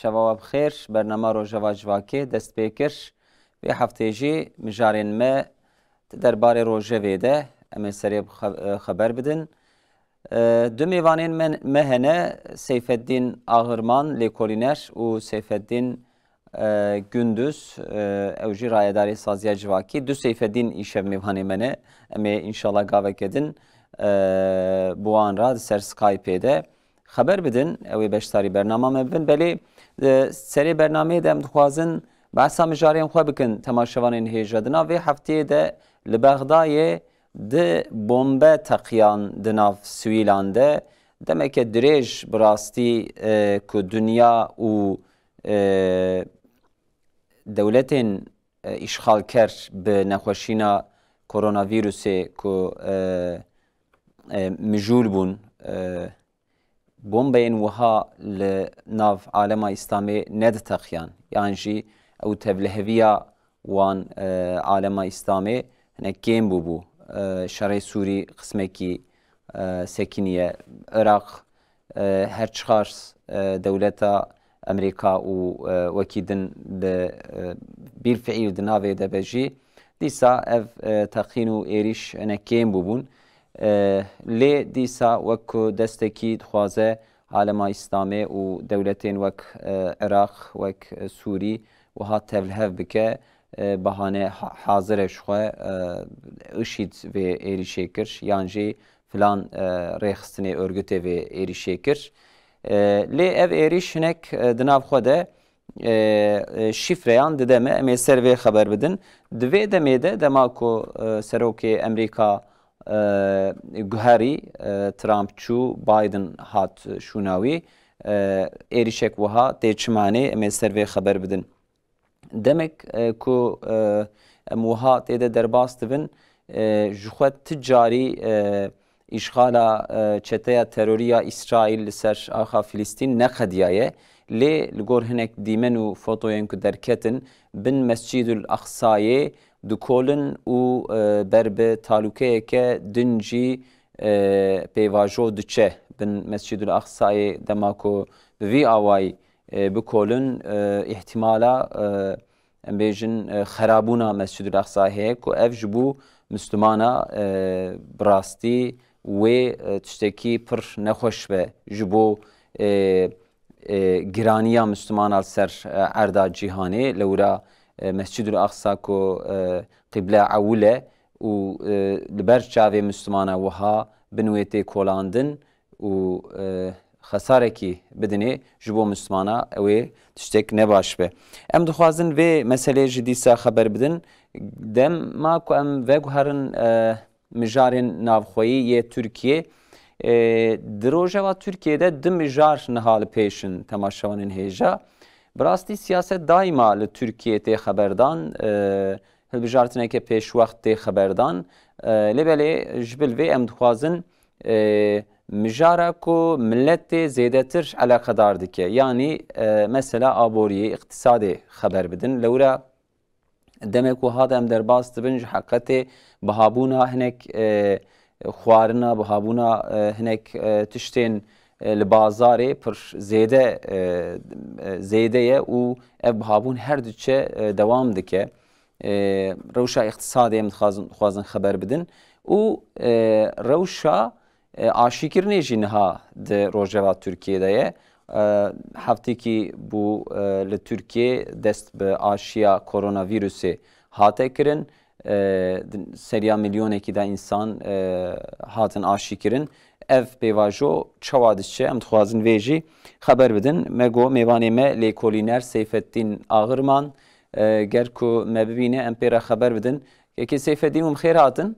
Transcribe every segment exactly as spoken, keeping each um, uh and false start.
Şeva we bi xêr, bernama Rojeva Civakê dest pê kir. Vê heftê jî mijarên me di derbarê rojevê de em ê serê bi xe-, xeber bidin. E, du mêvanên me, me hene, Seyfeddîn Axirman, lêkolîner, û Seyfeddîn, e, Gunduz, e, ew jî rayedarê Saziya Civakî. Du Seyfeddîn îşev mêvanê me ne. Em ê înşallah gaveke din, e, bi wan re di ser Skypeê de xeber bidin, ew ê beşdarî bernama me bibin. Belê, e, serê bernameyê de em dixwazin behsa mijarên xwe bikin temaşevanên hêja. Di nav vê hefteyê de li Bexdayê di bombe teqiyan di nav sivîlan de. Demeke dirêj bi rastî, e, ku dinya û, e, dewletên, e, îşxalker bi nexweşîna koronavîrusê ku, e, e, mijûl bûn, e, bombeyên wiha li nav alema Îslamê nediteqiyan, yan jî ew tevliheviya wan, e, alema Îslamê hinek kêm bûbû. E, şerê Sûrî qismekî, e, sekiniye. Iraq, e, her çixar, e, dewleta Amerîka û, e, wekî din li, e, bîlfiîl di navê de be jî, dîsa ev, e, teqîn û êrîş hinek kêm bûbûn. E, lê dîsa wek ku destekî dixwaze alema Îslamê û dewletên wek, e, Iraq, wek, e, Sûrî wiha tevlihev bike, e, bahane ha-, hazir e ji xwe, e, IŞÎD vê êrîşê kir, yan jî filan, e, rêxistinê, örgütê vê êrîşê kir. E, lê ev êrîş hinek, e, di nav xwe de, e, e, şîfreyan dide me. Em ê ser vê xeber bidin. Di vê demê de, dema ku, e, serokê Amerîka, e, guherî, e, Trump çû, Biden hat şûna wî, e, êrîşek wiha tê çimanê, em ê ser vê xeber bidin. Demek, e, ku, e, em wiha tê de derbas dibin, e, ji xwe ti carî, e, îşxala, e, çeteya terorî ya Îsraîl li ser axa Filistîn neqediyaye, lê li gor hinek dîmen û fotoyên ku derketin, bin Mescîdul Aqsayê dikolin û, e, ber bi talûkeyeke din jî, e, pêvajo diçe. Bin Mescîdul Aqsayê dema ku bi vî awayî, e, bikolin, e, îhtimala, e, em bêjin, e, xerabûna Mescîdul Aqsa heye ku ev ji bo Mislimana, e, bi rastî wê, e, tiştekî pir nexweş be ji bo, e, e, giraniya Mislimana li ser, e, erda cîhanê. Lewra, e, Mescîdul Aqsa ku, e, qîble ewil e û, e, li ber çavê Mislimana wiha bin wê tê kolandin, û, e, xesarekî bidinê ji bo Mislimana, ew ê tiştek nebaş be. Em dixwazin vê meseleyê jî dîsa xeber bidin. Dema ku em veguherin, e, mijarên navxweyî yê Tirkiyê, e, di rojeva Tirkiyê de du mijar niha li pêş in temaşevanên hêja. Bi rastî siyaset daîma li Tirkiyê tê xeberdan, e, hilbijartineke pêşwext tê xeberdan. E, lê belê ji bil vê em dixwazin, e, mijara ku miletê zêdetir eleqedar dike. Yanî, e, mesela aboriyê, îqtisadê xeber bidin. Lewra demek wiha de em derbas dibin ji heqetê bihabûna hinek, e, xwarina, bihabûna, e, hinek, e, tiştên, e, li bazarê pir zêde, e, e, zêde ye û ev bihabûn her diçe, e, dewam dike. E, rewşa îqtisadê em dixwazin, dixwazin xeber bidin û, e, rewşa, e, aşîkirinê jî niha di rojeva Tirkiyê de ye. E, heftekî bû, e, li Tirkiyê dest bi aşiya koronavîrusê hate kirin. E, di seriya milyonekî de însan, e, hatin aşîkirin. Ev pêvajo çawa diçe? Em dixwazin vê jî xeber bidin. Me got mêvanê me lêkolîner Seyfeddîn Axirman, e, ger ku me bibîne, em pê re xeber bidin. Kekê Seyfeddîn, hûn bi xêr hatin.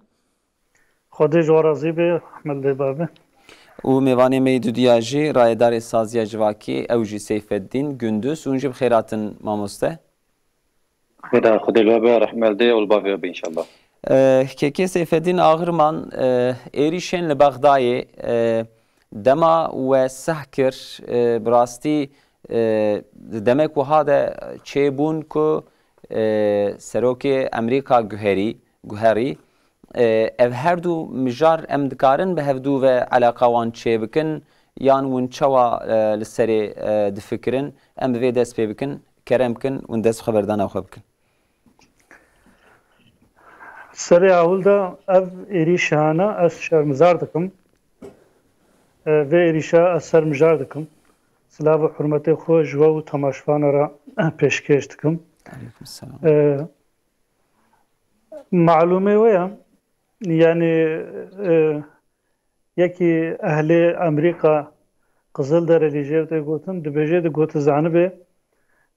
Xwedê ji we razî be, Ehmed Lêbabi. Û mêvanê me yê dudiya jî rayedarê Saziya Civakî, ew jî Seyfeddîn Gunduz. Hûn jî bi xêr hatin, mamoste. Xêra Xwedê li we be, rehmel dê û li bavê we be înşallah. Eh, Kekê Seyfeddîn Axirman, eh, êrîşên li Bexdayê, eh, dema we seh kir, eh, bi rastî, eh, di demek wiha de çêbûn ku, eh, serokê Amerîka guherî, guherî, eh, ev her du mijar em dikarin bi hevdû ve eleqa wan çêbikin, yan hûn çawa, e, li serê, e, difikirin? Em bi vê dest pê bikin, kerem bikin hûn dest bi xeberdana xwe bikin. Serê ewil de ev êrîşa hene, ez şermizar dikim. E, vê êrîşa ez şermizar dikim. Silav û hurmetê xwe ji we û temaşvana re pêşkêş dikim. Aleykum selam. E, Malûmê we ye, yanî, e, yekî ehlê Amerîka Qizildere lê jê tê gotin, dibêje, digot, zanibê,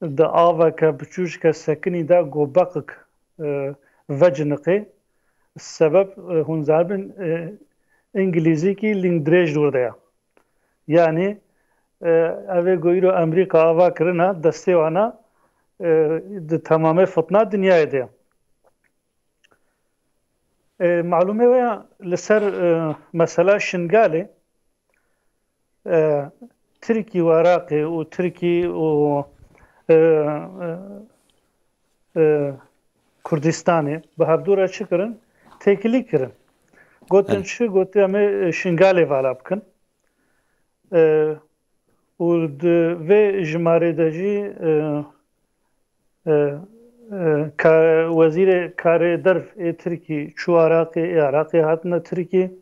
di aveke biçûçke sekinî de go beqik, e, veciniqê. Sebeb, e, hûn zanibin, e, îngilîzîkî lîng dirêj dûr de ye. Yanî, e, ev ê ku îro Amerîka ava kirina, destê wana, e, di temamê fitna dinyayê de ye. E, malûmê we ya li ser, e, mesela Şingalê, e, Tirkî û Iraqê û Tirkî û, e, e, e, Kurdistanê bi hevdû re çi kirin? Têkilî kirin. Gotin Evet. çi? Gotin em ê, e, Şingalê vala bikin. E, û di vê jimarê de jî, e, e, e, ka-, wezîrê karê derv ê Tirkî çû Iraqê, ê Iraqê hatine Tirkî,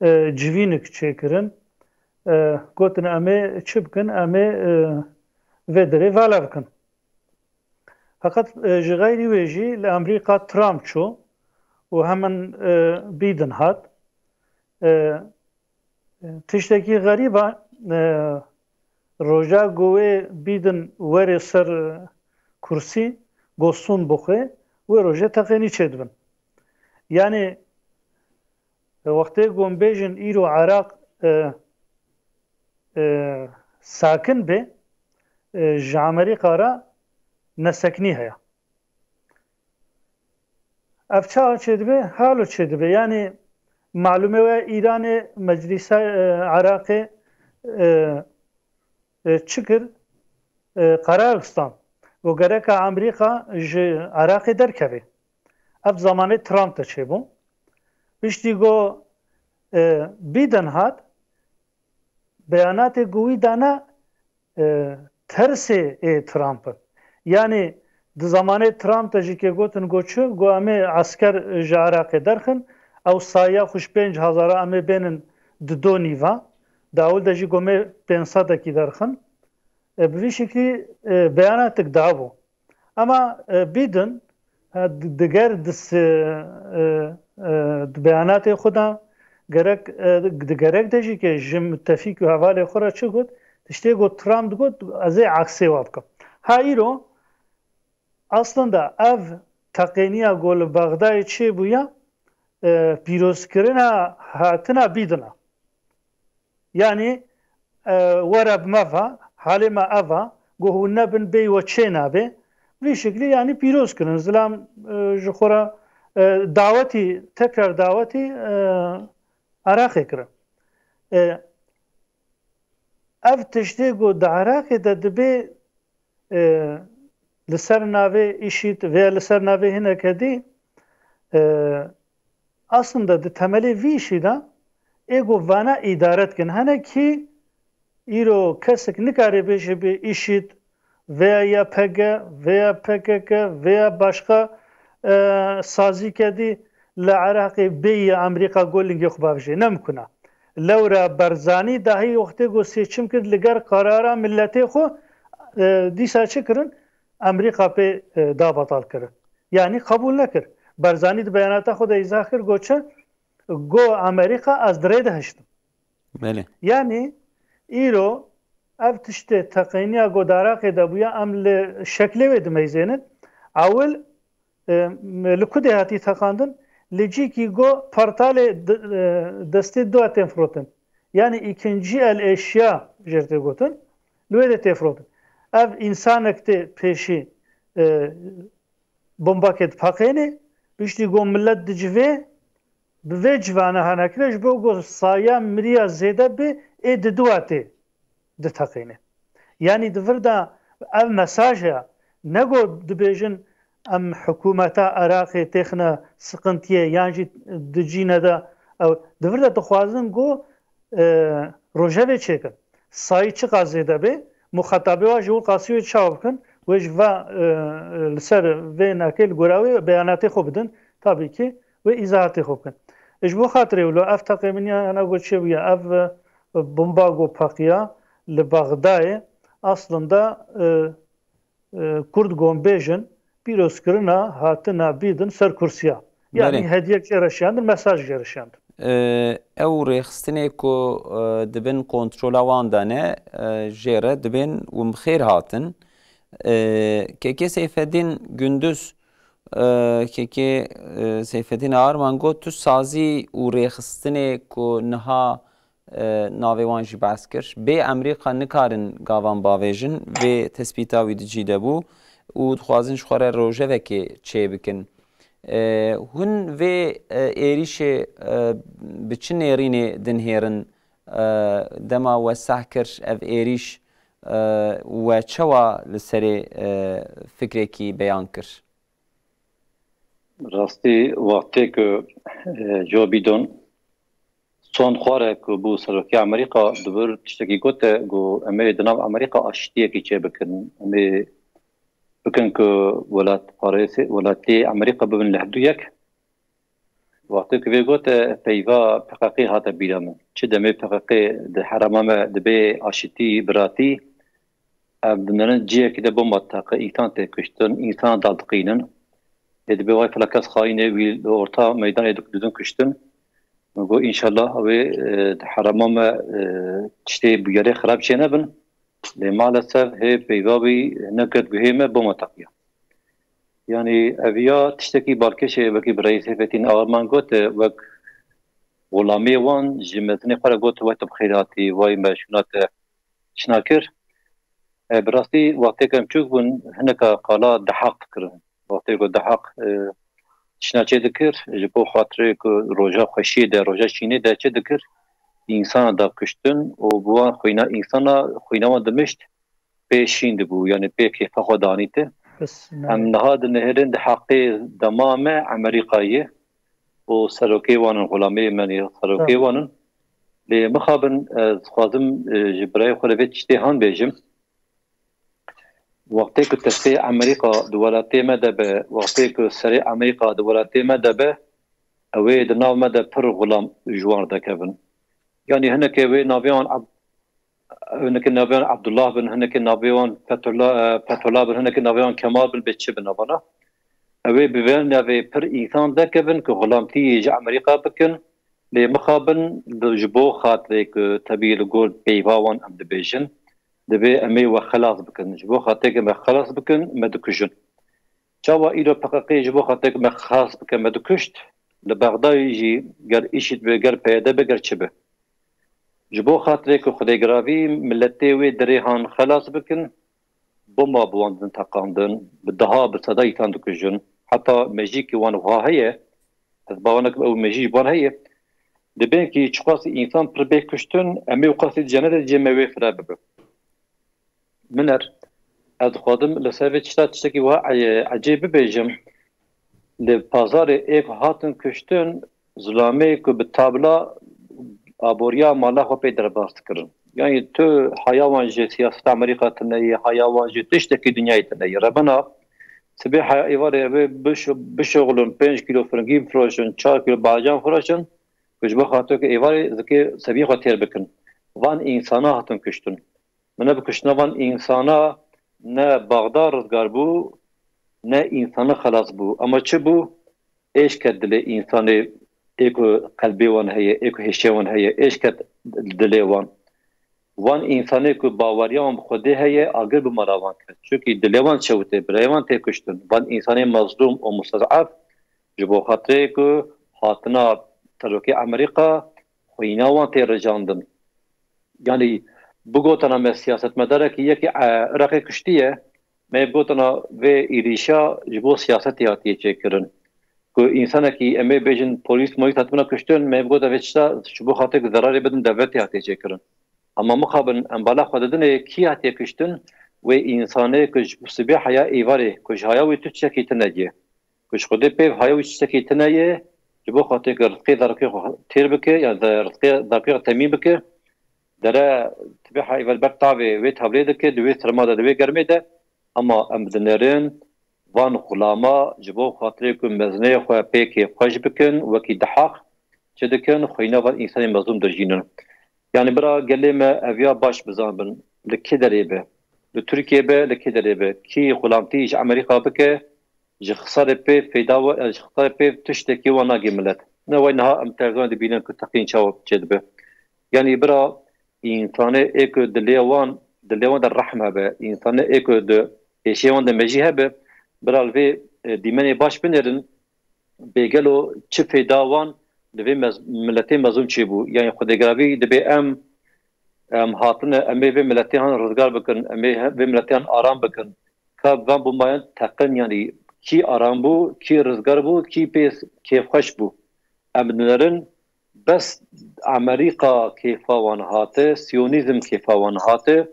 e, civînik çêkirin. E, gotin em ê çi bikin? Em ê, e, vê derê vala bikin. Feqet, e, ji xeyrî wê jî li Amerîka Trump çû û hemin, e, Biden hat. E, tiştekî xerîb a, e, roja ku wê Biden were ser, e, kursî, ku sûnd bixwe, wê rojê teqênî çêdibin. Yanî, e, wextê ku em bêjin îro Iraq, e, e, sakin be, e, ji Amerîka re nesekinî heye. Ev çawa çêdibe? Halo çêdibe. Yanî malûmê we Îranê, Meclîsa, e, Iraqê, e, e, çi kir? E, qerar stand. Û gereka Amerîka ji Iraqê derkeve. Ev zamanê Trump de çêbû. Piştî ku, e, Biden hat, beyanatê ku wî dana, e, tersê ê Trump in. Yanî di zamanê Trump de jî kê gotin ku çi, ku em ê esker ji Iraqê derxin, ew saya xwe ji pênc hezara em ê bênin di do nîva, di ewil de jî ku em ê pênc sedekî derxin. E, bi vî şeklî, e, beyanatek dabû. Ama, e, Biden, e, di-, diger di se-, e, e, di beyanatê xwe de gerek, e, di gerek de jî ke ji mitefîk û hevalê xwe re çi got, tiştê got Trump digot, ez ê eksê wa bikim. Ha îro, aslında ev teqêniya ku li Bexdayê çêbûye, e, pîrozkirina hatina Biden a. Yanî, e, were bi me ve, halê me ev a, ku hûn nebin bêyî we çê nabe. Vî şeklî yanî pîroz kirin. Zilam, e, ji xwe re, e, dawetî, tekrar dawetî, e, Iraqê kirin. E, ev tiştê ku di Iraqê de dibe, e, li ser navê îşîd veya li ser navê hineke dî, e, aslında di temelê vî îşî de ê ku vana îdare dikin. Hene kî îro kesek nikare bêje bi îşîd veya Y P G veya P K K veya başka, e, sazîke dî li Iraqê bêyî Amerîka go lingê xwe bavêje. Ne mimkun a. Lewra Barzanî dahî wextê ku seçim kir li gel karara miletê xwe, e, dîsa çi kirin? Amerîka pê, e, da betal kirin. Yanî qebûl nekir. Barzanî di beyanata xwe de îzah kir, got çi? Got Amerîka ez di rê de hiştim. Belê. Yanî îro ev tiştê teqêniya ku di Iraqê de bûye em li şeklê wê dimeyzênin. Ewil, e, li ku de hatî teqandin? Li cîkî ku pertalê di-, e, destê dua tên firotin. Yanî îkincî el eşya jê re tê gotin. Li wê de tê firotin. Ev însanek tê pêşî, e, bombakê dipeqênê, piştî ku milet dicivê, bi vê civana hene kire, ji bo ku saya miriya zêde bê, ê di dua tê diteqîne. Yanî di vir de ev mesaj e, ne ku dibêjin em hikûmeta Iraqê têxine siqintiyê yan jî di cîne de ew, di vir de dixwazin ku, e, rojevê çêkin. Sayî çiqas zêde bê, muxetabê wa ji wî qasî wê çawa bikin, wê ji va, e, e, li ser vê nakê li gora wê beyanatê xwe bidin, tabî ki wê îzahatê xwe bikin. Ji bo xatirê wilo ev teqê min ya, yana got çêbûye, ev, e, bomba got peqiya li Bexdayê, aslında, e, e, Kurd gon bêjin, pîrozkirina hatina Biden ser kursiya. Yanî Belê. hediyek jê re şiyandin, mesaj jê re şiyandin. E, ew rêxistinê ku, e, di bin kontrola wan de ne, e, jê re dibên win bi xêr hatin. E, Kekê Seyfeddîn Gündüz, e, Kekê, e, Seyfeddîn Arman got, tu sazî û rêxistinê ku niha, e, navê wan jî behs kir. Bê Amerîka nikarin gavan bavêjin, vê tespîta wî di cî de bû û dixwazin ji xwe re rojevekê çêbikin. E, hûn vê, e, êrîşê, e, bi çi nêrînê dinhêrin? E, dema we seh kir ev êrîş, e, we çawa li serê, e, fikrekî beyan kir? Rastî wextê ku, e, Joe Biden sond xware ku bû serokê Amerîka, di vir tiştekî gote, got, em ê di nav Amerîka aştiyekî çêbikin. Em ê bikin ku welat parêzê, welatê Amerîka bibin li hevdû yek. Wextê ku vê gote, peyva P Q Q hate bîra min. Çi demê P Q Q di herêma me dibê aşitî, biratî, ev dimirin cihekî de bomba teqe, însan tê kuştin, însan daldiqînin. Ê dibê vay fela kes xayînê wî li orta meydanê dik didin kuştin. Min got, înşallah ew ê, e, di herêma me, e, tiştê bûyerê xirab çênebin. Lê maalesef hê peyva wî neket guhê me, bomba teqiya. Yanî ev ya tiştekî balkêş e, wekî birayê Seyfetîn Arman got, e, wek xulamê wan ji mezinê xwe re got, we tu bi xêr hatî, way me şûna te tişna kir. E, bi rastî wextê ku em çûk bûn, hineka qala diheq dikirin. Wextê ku diheq, e, tişna çê dikir, ji bo xatirê ku roja xweşiyê de, roja şînê de çi dikir? Însana da kuştin û bi wan xwîna însana, xwîna wan dimişt, pê şîn dibû, yanî pê kêfa xwe danîte. Bes, ne. Em niha dinihêrin di heqê dema me Amerîkayê û serokê wan in, xulamê me ne, serokê Tamam. wan in. Lê mixabin, ez dixwazim, e, ji birayê xwe re vê tiştê han bêjim. Wextê ku testê Amerîka di welatê me de be, wextê ku serê Amerîka di welatê me de be, ew ê di nav me de pir xulam ji wan re dekevin. Yanî hinekê wê navê wan Ab-, hinekê navê wan Abdullah bin, hinekê navê wan Fethullah, e, Fethullah bin, hinekê navê wan Kemal bin, bê çi bin navana. Ew ê bi vê navê pir însan dekevin ku xulamtî ji Amerîka bikin. Lê mixabin di, ji bo xatirê ku tebî li gor peyva wan em dibêjin, divê em ê we xelas bikin. Ji bo xatirê ku me xelas bikin, me dikujin. Çawa îro P Q Q ji bo xatirê ku me xelas bike, me dikuşt? Li Bexdayê jî ger IŞİD be, ger P Y D be, ger çi be. Ji bo xatirê ku Xwedê giravî miletê wê derê han xelas bikin, bomba bi wan didin teqandin, bi deha, bi seda însan dikujin. Heta mejîkî wan wiha heye, ez bawer nakim ew mejî ji wan heye. Dibên kî çiqas însan pir bê kuştin, em ê wqasî cenedê cê me wê fire bibe. Min er, ez dixwazim li ser vê tişta tiştekî wiha e-, ecêb bibêjim. Li pazarê ê ku hatin kuştin, zilamê ku bi tabla aboriya mala xwe pê derbas dikirin. Yanî tu haya wan ji siyaseta Amerîka tune ye, haya wan ji tiştekî dinyayê tune ye. Rebena sibê heya êvarê ev ê bişo-, bişoxilin, pênc kîlo firingî bifiroşin, çar kîlo bacan bifiroşin, ku ji bo xatir ku êvarê zikê seviyê xwe têr bikin. Van însana hatin kuştin. Min e bi kuştina van însana ne Baxda rizgar bû, ne însana xelas bû. Ama çi bû? Êş ket dilê însanê, ê ku qelbê wan heye, ê ku hêşê wan heye, êş ket dilê wan. Van însanê ku baweriya wan bi Xwedê heye, agir bi mala wan ket. Çunkî dilê wan çewitê, birayê wan tê kuştin. Van însanê mezlûm û mustez'ef ji bo xatirê ku hatina serokê Amerîka xwîna wan tê rijandin. Yanî bigotana me siyasetmedarekî yekî, e, Iraqê kuştiye, me yê bigotana vê êrîşa ji bo siyasetê hatiye çêkirin. Ku însanekî em ê bêjin polîs molîs hatibûna kuştin, me yê bigota vê tişta ji bo xatirê ku zerarê bidin dewletê hatiye çêkirin. Ama mixabin em bala xwe didinê kî hatiye kuştin, wê însanê ku ji sibê heya êvarê, ku ji haya wê tu tiştekî tune ye. Ku ji Xwedê pêv haya wî tiştekî tune ye, ji bo xatirê ku rizqê zarokê xwe têr bike, yan ze-, rizqê zarokê xwe temîn bike, dere tibê heyvel ber tavê wê tevlê dike, di wê serma de, di wê germê de, ama em dinerin van xulama ji bo xatirê ku mezineyê xwe pê kêfxweş bikin, wekî dihaq çi dikin, xwîna van însanê mezlûm dijînin. Yanî bira gelê me ev ya baş bizanbin, li kê derê be, li Tirkiye be, li kê derê be, kî xulamtî ji Amerîka bike, ji xisarê pê feyda we, ji xisarê pê tiştekî wan nagê milet. Ne wey niha em televîzyon dibînin ku teqîn çawa çêdibe. Yanî bira însanê ê ku dilê wan, dilê wan de rehm hebe, însanê ê ku di êşê wan de mejî hebe, bira li vê, e, dîmenê baş binêrin, bêgelo çi feyda wan li vê mez-, miletê mezlûm çêbû. Yanî xwedêgiravî dibê em, em hatine, em ê vê miletê han rizgar bikin, em ê he-, vê miletê han aram bikin. Ka van bomayan teqin, yanî kî aram bû, kî rizgar bû, kî pê kêfxweş bû. Em dinerin bes Amerîka kêfa wan hate, Siyonîzm kêfa wan hate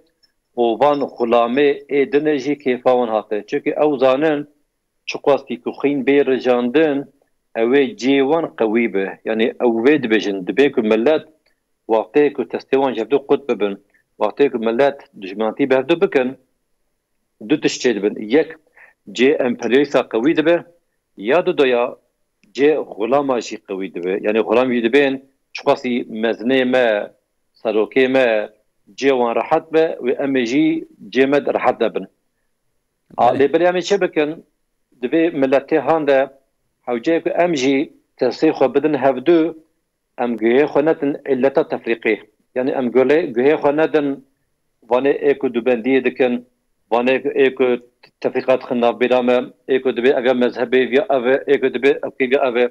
û van xulamê ê dine jî kêfa wan hate. Çimkî ew zanin, çiqasî ku xwîn bê rijandin, ew ê cihê wan qewî be. Yanî ew vê dibêjin, dibê ku milet wextê ku destê wan ji hevdu qut bibin, wextê ku milet dijminatî bi hevdu bikin, du tişt çêdibin. Yek, cihê emperyalîsta qewî dibe, ya dudoya cihê xulama jî qewî dibe. Yanî xulam jî dibên, çiqasî mezinê me, serokê me, cihê wan rehet be, wê em ê jî cihê me rehet nebin. A, lê berê em ê çi bikin? Di vê miletê han de hewce ye ku em jî destê xwe bidin hevdu, em guhê xwe nedin îlleta tefrîqê. Yanî em gule-, guhê xwe nedin vanê ê ku dubendiyê dikin, vanê ê ku tefrîqat dixin navbêra me, ê ku dibê ev ya mezhebê viya ev e, ê ku dibê ev kê viya ev e.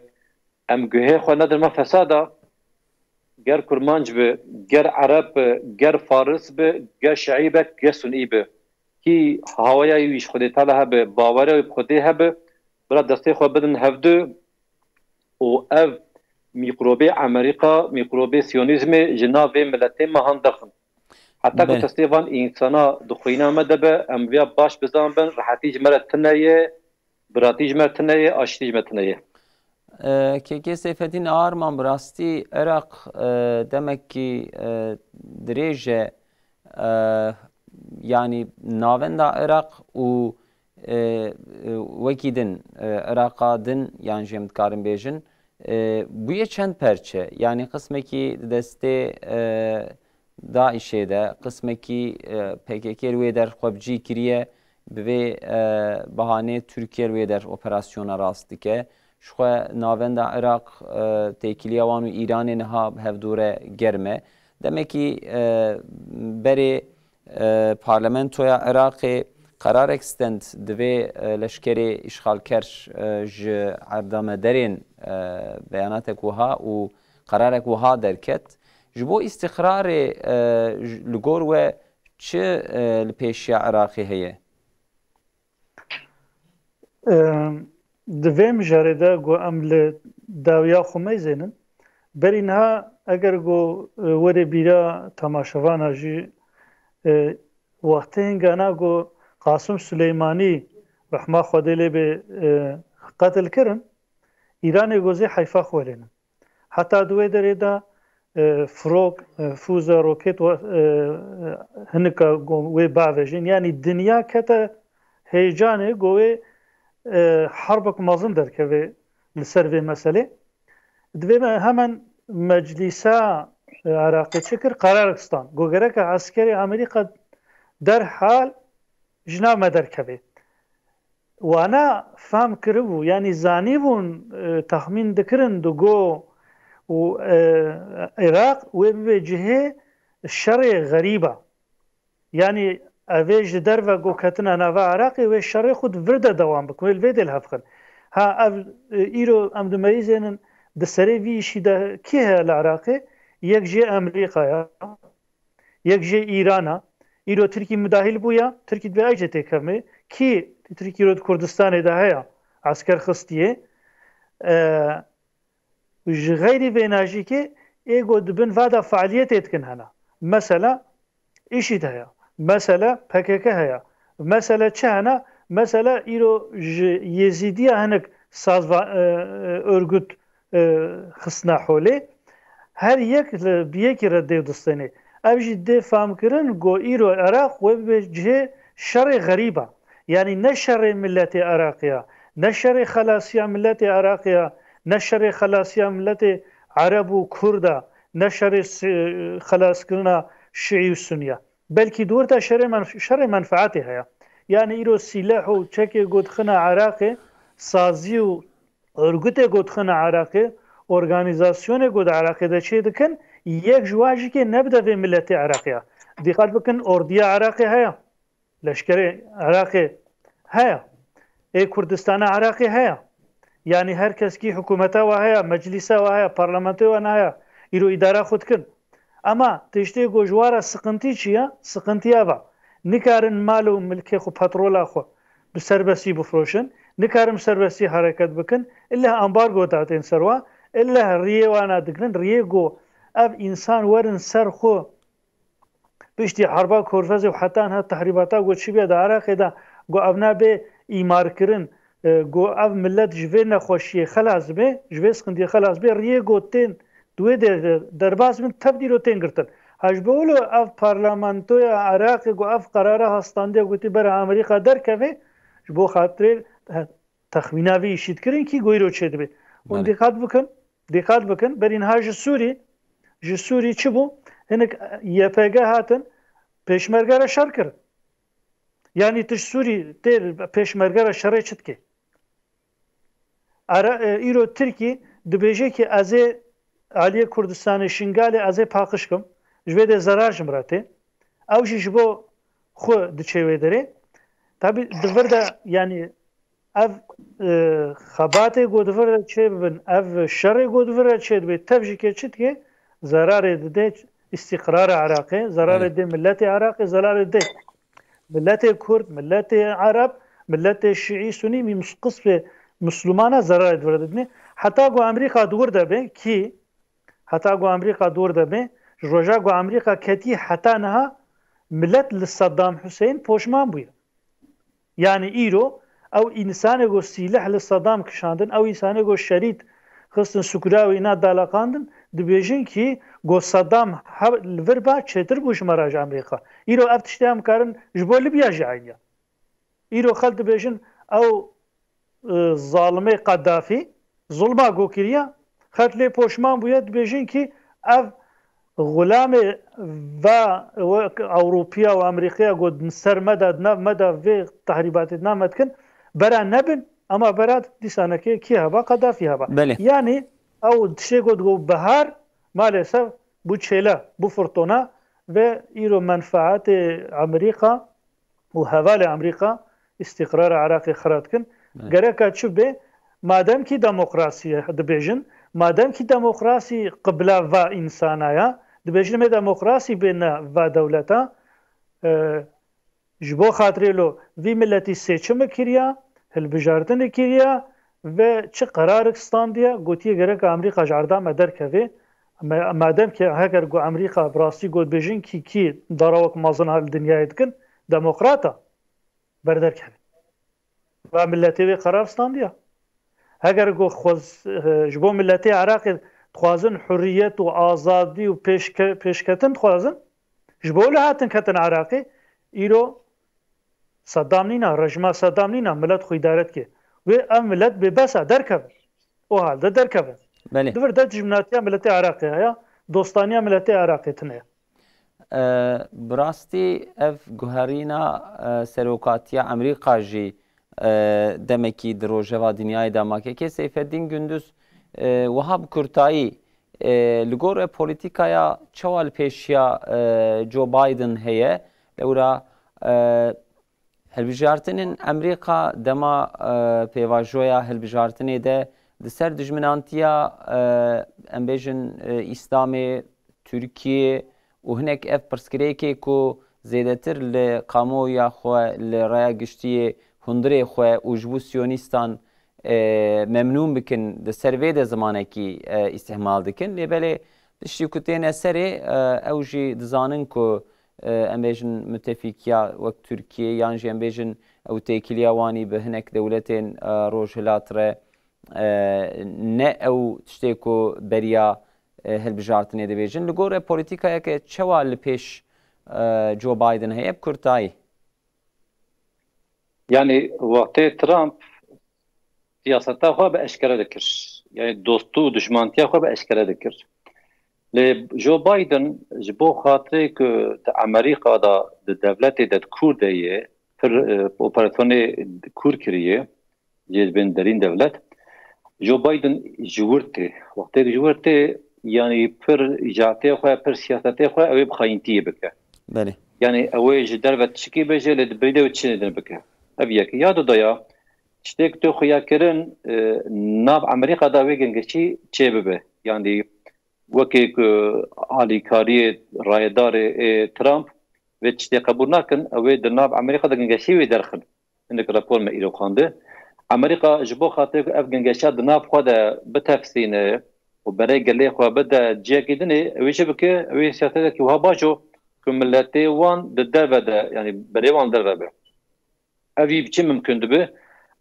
Em guhê xwe nedin me fesada, ger kurmanc bi, ger ereb bi, ger faris bi, ger şiî be, ger sunî bi. Kî hawaya wî ji Xwedê Teala hebe, baweriya wî bi Xwedê hebe, bira destê xwe bidin hevdu û ev mîkrobê Amerîka, mîkrobê Siyonîzmê ji nav vê miletê me han derxin. Heta ku Belê. destê van însana di xwîna me de be, em viya baş bizanbin, rehetî ji me re tune ye, biratî ji me tune ye, aştî ji me tune ye. E, Kekê Seyfeddîn Arman, bi rastî Iraq, e, demekî, e, dirêj e, e, yanî navenda Iraq û, e, e, wekî din, e, Iraqa din, yan jî em dikarin bêjin, e, bûye çend perçe. Yanî qismekî destê, e, DAIŞê de, qismekî, e, P K K wê der xwe bi cî kiriye, bi vê, e, bahanê Tirkiye wê der operasyona rast dike. Ji xwe navenda Iraq, e, têkiliya wan û Îranê niha bi hevdû re germ e. Demekî, e, berê, e, Parlamentoya Iraqê qerarek stend, divê, e, leşkerê îşxalker, e, ji erdame derên, e, beyanatek wiha û qerarek wiha derket. Ji bo îstîqrarê, e, ji, li gor we çi, e, li pêşiya Iraqê heye? Em, di vê mijarê de ku em li dawiya xwe meyzênin, berî niha eger ku, e, were bîra temaşevana jî, e, wextê hingana ku Qasim Suleymanî, rehma Xwedê lê bê, e, qetil kirin, Îranê ku zê heyfa xwe lênin. Heta di wê derê de, e, firok, e, fûze, roket we, e, hinika go-, wê bavêjin. Yanî dinya kete heyecanê ku wê, e, herbek mezin derkeve li ser vê meselê. Divê me hemen Meclîsa, e, Iraqê çi kir? Qerar stand. Ku gereke eskerê Amerîka derhal ji nav me derkeve. Wana fehm kiribû, yanî zanîbûn, e, texmîn dikirin digo û, e, Iraq wê bibe cihê şerê xerîba. Yanî ev ê ji derve ku ketine nava Iraqê wê şerê xwe di vir de dewam bikin, wê li vê dê li hev xin. Ha, ev, e, îro em dimeyizênin di serê vî îşî de kî heye li Iraqê? Yek jê Amerîka ya. Yek jê Îran a. Îro Tirkî midahîl bûya, Tirkî divê ey jê têkevme. Kî Tirkî îro di Kurdistanê de heye, esker xistiye. E, ji xeyrî vêna jî kê ê ku di bin va de fealiyetê dikin hene. Mesela, IŞÎD heye. Mesela, P K K heye. Mesela çi hene? Mesela îro ji Yezîdiya hinek saz va-, e, e, örgüt, e, xistine holê. Her yek li bi yekî re dê distênê. Ev jî dê fehmkirin ku îro Iraq wê bibe cihê şerê xerîb a. Yanî ne şerê miletê Iraqê ya, ne şerê xelasiya miletê Iraqê ya, ne şerê xelasiya miletê Ereb û Kurd a, ne şerê si-, xelaskirina Şiî û Sunî ya. Belkî di wir de şerê menf-, şerê menfeetê heye. Yanî îro sîleh û çekê ku dixine Iraqê, sazî û örgütê ku dixine Iraqê, organîzasyonê ku di Iraqê de çê dikin, yek ji wan jî kê nebide vê miletê Iraqê ya. Dîqat bikin, ordiya Iraqê heye, leşkerê Iraqê heye, ê Kurdistana Iraqê heye. Yanî her kes kî hikûmeta we heye, meclîsa we heye, parlamentoya we heye, îro îdara xwe dikin. Ema tiştê ku ji wan re siqintî çi ye? Siqintî ev e. Nikarin mal û milkê xwe, petrola xwe bi serbestî bifroşin. Nikarin bi serbestî hereket bikin. Îlle ambargo datên ser wan. Îlle riyê wana digirin. Riyê ku ev însan werin ser xwe piştî Herba Korfezê û heta niha tehrîbata ku çi bûye di Iraqê de, ku ev nabe îmarkirin, e, ku ev milet ji vê nexweşiyê xelas be, ji vê siqintiyê xelas be, riyê ku tên di wê derê de derbas bin, tev dîro tên girtin. Ha ji bo wilo ev parlamentoya Iraqê ku ev qerara hastandiye, gotî bera Amerîka derkeve, ji bo xatirê, he, texmîna vê îşî dikirin kî ku îro çêdibe. Hûn Belê. dîqat bikin, dîqat bikin, berî niha ji Sûrî, ji Sûrî çi bû? Hinek Y P G hatin, pêşmerge re şer kirin. Yanî tu ji Sûrî tê pêşmerge re şerê çi dikê? Ara, e, îro Tirkî dibêje ki ez ê aliyê Kurdistanê, Şingalê ez ê paqij kim. Ji vê de zerar ji min re tê. Ew jî ji bo xwe diçe wê derê. Tabî di vir de, yanî ev, e, xebatê ku di vir de çê bibin, ev şerê ku di vir de çê dibe, tev jî kê çi dike? Zerarê dide îstîqrara Iraqê, zerarê Belê. dê miletê Iraqê, zerarê dê miletê Kurd, miletê Ereb, miletê Şiî, Sunî, mî mus-, qismê Mislumana zerarê di vir de didinê. Heta ku Amerîka di wir de be, kî, heta ku Amerîka di wir de be, ji roja ku Amerîka ketî heta niha milet li Saddam Hussein poşman bûye. Yanî îro ew însanê ku sîleh li Saddam kişandin, ew însanê ku şerît xistin sukura wî na daleqandin, dibêjin ki ku Saddam he-, li vir ba çêtir bû ji me re ji Amerîka. Îro ev tiştê em karin ji bo Libya jî eynî ye. Îro xelk dibêjin ew, e, zalimê Qedafî zulma ku kiriye, xelk lê poşman bûye, dibêjin ki ev xulamê va wek Ewropiya û Amerîkaya ku di ser me de, di nav me de vê tehrîbatê di nav me dikin, bera nebin, ema bera dîsanekê kî heba, Qedafî heba. Belê. Yanî ew tiştê ku digot bihar, malesef bû çêle, bû firtona ve îro menfaetê Amerîka û hevalê Amerîka îstîqrara Iraqê xira dikin. Evet. Gereka çi bê? Madem kî demokrasî dibêjin, madem kî demokrasî qibla va însana ya, dibêjin me demokrasî bêne va dewleta, e, ji bo xatirê lo vî miletî seçimi kiriya, hilbijartinê kiriya ve çi qerarik standiye, gotiye gereka Amerîka ji erda me derkeve. Me-, madem ki heger ku Amerîka bi rastî got bêjin kî, kî dara wek mezin ha li dinyayê dikin, demokrata, berderkeve. Va miletê wê qerar standiya. Heger ku xwez-, eh, ji bo miletê Iraqê dixwazin hurriyet û azadî û pêşke-, pêşketin dixwazin, ji bo li hatin ketin Iraqê, îro Saddam nîna, rejima Saddam nîna, milet xwe îdare dike. Wê ev milet bê bes e, derkeve. O halde derkeve. Belê. Di vir de dijminatiya miletê Iraqê heye, dostaniya miletê Iraqê tune ye. E, bi rastî ev guherîna, e, serokatiya Amerîka jî, e, demekî di rojeva dinyayê de ma. Kekê Seyfeddîn Gündüz, e, wiha bi kurtayî, e, li gor we polîtîkaya çawa li pêşiya, e, Joe Biden heye? Lewra, e, hilbijartinên Amerîka dema, e, pêvajoya hilbijartinê de di ser dijminantiya, e, em bêjin, e, Îslamê, Tirkiyê û hinek ev pirsgirêkê ku zêdetir li kamuoya xwe, li raya giştiyê hundirê xwe û ji bo siyonîstan, e, memnûn bikin, di ser vê de zimanekî, e, îstîhmal dikin. Lê belê tiştî ku têne serê, e, ew jî dizanin ku, e, em bêjin mutefîkiya wek Tirkiye yan jî em bêjin ew têkiliya wanî bi hinek dewletên, e, Rojhilat re, e, ne ew tiştê ku beriya, e, hilbijartinê dibêjin. Li gor we polîtîkayeke çawa li pêş, e, Joe Biden heye bi kurtayî? Yani wextê Trump siyaseta xwe bi eşkere dikir. Yani dostû û dişmantiya xwe bi eşkere dikir. Lê Joe Biden ji bo xatirê ku di Amerîka de di devletê de di kûr de ye, pir, e, operasyonê kûr kiriye, jê dibên derîn devlet. Joe Biden ji wir tê. Wextê ji wir tê, yanî pir îcatê xwe, pir siyasetê xwe ew ê bi xayîntiyê bike. Belê. Yanî ew ê ji derve tişikî bêje, lê di birî de ew çinê din bike. Ev yek. Ya dudaya, tiştê ku tu xuya kirin, e, nav Amerîka de wê gengeşî çê bibe. Yanî wekî ku alîkariyê rayedarê ê Trump vê tiştê qebûl nakin, ew ê di nav Amerîka de gengeşî wê derxin. Hinek rapor me îro xwandi. Amerîka ji bo xatirê ku ev gengeşa di nav xwe de bitefsîne û berê gelê xwe bide ciyekî dinê, ew ê çi bike? Ew ê siyasetekî wiha bajo ku miletê wan di derve de, yanî berê wan derve be. Ev jî bi çi mimkun dibe?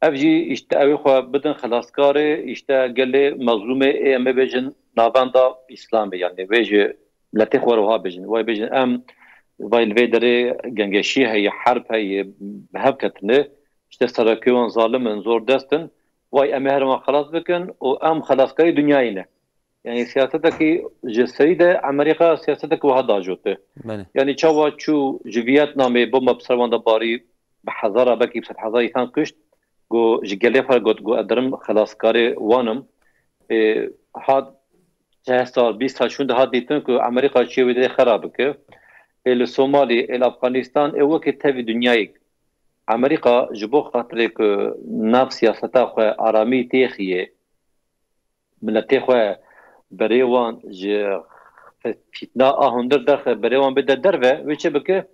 Ev jî îşte ew ê xwe bidin xelaskarê, îşte gelê mezlûmê ê em ê bêjin navenda Îslamê, yanî vê ji miletê xwe re wiha bêjin. Vay bêjin em vay li vê derê gengeşî heye, herb heye, bi hev ketine, îşte serekê wan zalim in, zor dest in, vay em ê her wan xelas bikin û em xelaskarî dinyayê ne. Yanî siyasetekî ji serî de Amerîka siyasetekî wiha dajote. Belê. Yanî çawa çû ji Vietnamê bomba bi ser wan de barî, bi hezara, belkî bi sed hezar însan kuşt, ku ji gelê xwe got, ku ez derim xelaskarê wan im. Ê, hat çeh sal, bîst sal şûnde hat dîtin ku Amerîka çiye wê derê xera bike. Ê li Somalî, ê li Afxanîstan, ê wekî tevî dinyayê. Amerîka ji bo xatirê ku nav siyaseta xwe aramî têxiye, miletê xwe berê wan ji fitna a hundir derxe, berê wan bide derve, wê çi bike?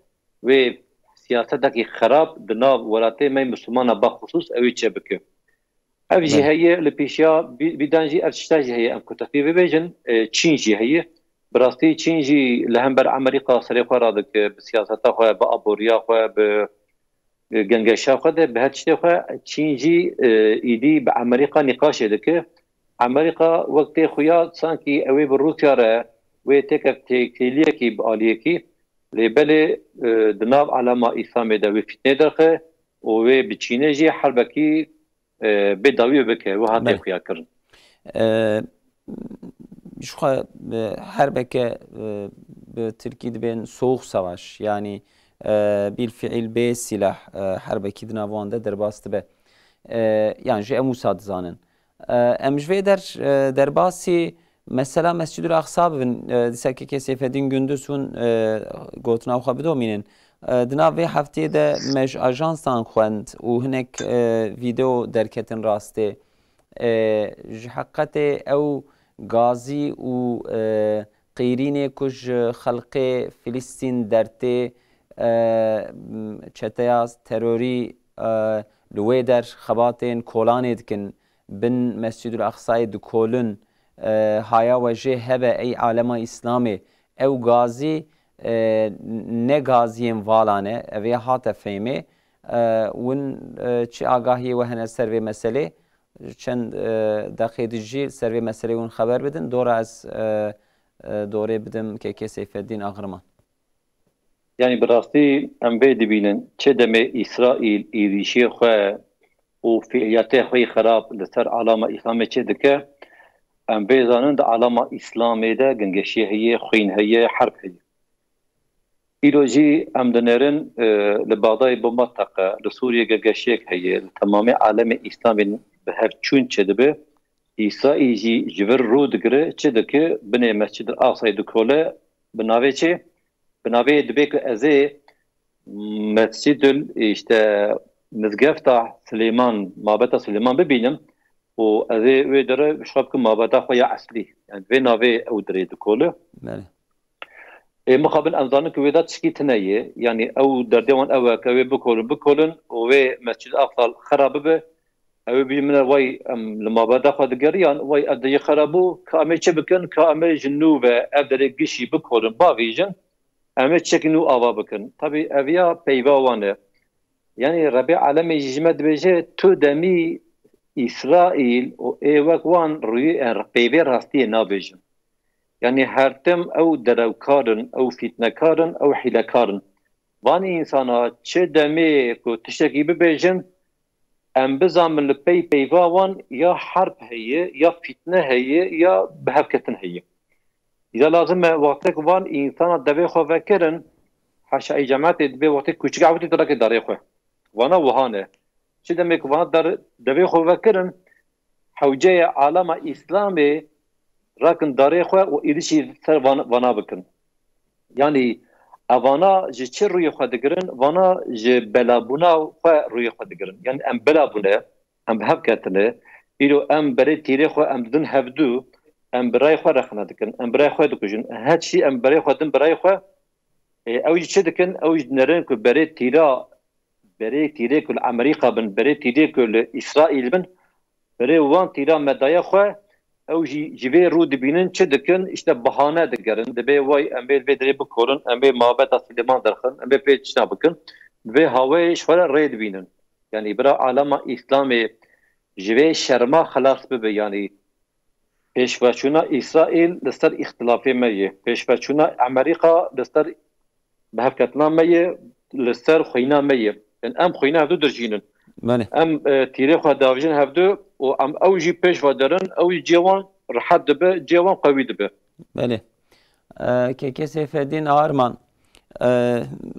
Wê siyasetekî xerab di nav welatê me Mislimana baxusûs ew ê çi bike? Ev jî Belê. Heye li pêşiya bî-, bîdan jî ev tişta jî heye, em ku tefî bibêjin, e, Çîn jî heye. Bi rastî Çîn jî li hember Amerîka serê xwe radike, bi siyaseta xwe, bi aboriya xwe, bi, e, gengeşa xwe de, bi her tiştê xwe Çîn jî, e, îdî bi Amerîka nîqaşê dike. Amerîka wek tê xuya sankî ew ê bi Rûsya re wê têkeve têkiliyekî bi aliyekî, lê belê, e, di nav alema Îslamê de wê fîtnê derxe û wê bi Çînê jî herbekî, e, bê dawiyê bike, wiha tê Belê. xuya kirin. E, ji xwe, e, herbeke, e, bi tirkî dibên soğuk savaş, yanî, e, bil fiil bê silah, e, herbekî di nav wan de derbas dibe. E, yan jî em wisa dizanin. E, em ji vê der, e, derbasî mesela Mescîdul Aqsa bibin, e, dîsa kekê Seyfeddîn Gündüz hûn, e, gotina xwe bidomînin. E, di nav vê hefteyê de me ji ajansan xwend û hinek, e, vîdeo derketin rastê. E, ji heqetê ew gazî û, e, qîrînê ku ji xelkê Filistîn dertê, e, çeteya terorî, e, li wê der xebatên kolanê dikin, bin Mescîdul Aqsayê dikolin, e, haya we jê hebe ey alema Îslamê, ew gazî, e, ne gaziyên vala ne, ev ê hate fehmê. E, win, e, çi agahiyê we hene ser vê meselê? Çend, e, deqê dijî ser vê meselê win xeber bidin. Dora ez, e, e, dorê bidim kekê Seyfeddîn Axriman. Yanî bi rastî em vê dibînin, çi demê Îsraîl êrîşê xwe û fiiliyatê xwe yê xerab li ser alama Îslamê çê dike, em vê zanin di alama Îslamê de gengeşî heye, xwîn heye, herb heye. Îro jî em dinêrin, e, li Bexdayê bomba teqe, li Sûriyê gengeşiyek heye, li temamê alemê Îslamê bi hev çûn çêdibe. Îsraîl jî ji vir rû digire, çi dike, binê Mescid Aqsayê dikole, bi navê çi? Bi navê dibê ku ez ê Mescîdul, işte, Mizgefta Silêman, Mabeta Silêman bibînim û ez ê wê dere şa bikim mabeta xwe ya eslî. Yani vê navê ew dirê dikole. Belê. Ê mixabin em zanin ku wê de tişkî tune ye. Yani ew derdê wan ew e ku wê bikolin, bikolin û wê Mescid Aqsa xera bibe. Ew ê bî min re, way em li mabeta xwe digeriyan, way ev derê xera bû, ka em ê çi bikin, ka em ê ji nû ve ev derê gişî bikolin, bavêjin, em ê çek nû ava bikin. Tabî ev ya peyva wan e. Yani Rebê Alemê jî ji me dibêje, tu demî Îsraîl û ê wek wan rûyê, e, peyvê rastiyê nabêjin. Yanî her tim ew derewkar in, ew fîtnekar in, ew hîlekar in. Van însana çi demê ku tiştekî bibêjin, em bizanin li pey peyva wan ya herb heye, ya fîtne heye, ya bihevketin heye. Îza lazim e wextê ku van însana devê xwe vekirin, heşayî cematê dibê wextê kûçik ewtê direke darê xwe. Vana wiha ne. Çi demê ku vana dar devê xwe vekirin, hewceye alama Îslamê rakin darê xwe û êrişî ser van, vana bikin. Yanî evana ji çi rûyê xwe digirin? Vana ji belabûna xwe rûyê xwe digirin. Yanî em belabûne, em bi hev ketine. Îro em berê tîrê xwe em didin hevdû, em bi rayê xwe rexne dikin, em bi rayê xwe dikujin. Her çî em berê xwe din bi rayê xwe, ê, ew jî çi dikin? Ew jî dinerin ku berê tîra, berê tîrê ku li Amerîka bin, berê tîrê ku li Îsraîl bin, berê wan tîra me daye xwe, ew jî ji vê rû dibînin çi dikin? Îşte bahane digerin. Dibê way em ê li vê derê bikorin, em ê mabeta Silêman derxin, em ê pê tişta bikin. Bi vê hawayê ji xwe re rê dibînin. Yanî bira alema Îslamê ji vê şerma xelas bibe. Yanî pêşveçûna Îsraîl li ser îxtilafê me ye. Pêşveçûna Amerîka li ser bihevketina me ye, li ser xwîna me ye. Yanî em xwîna hevdu dirjînin. Belê. Em, e, tîrê xwe davijin hevdu û em ew jî pêş ve derin, ew jî cihê wan rehet dibe, cihê wan qewî dibe. Belê. E, Keke Seyfeddîn Arman, e,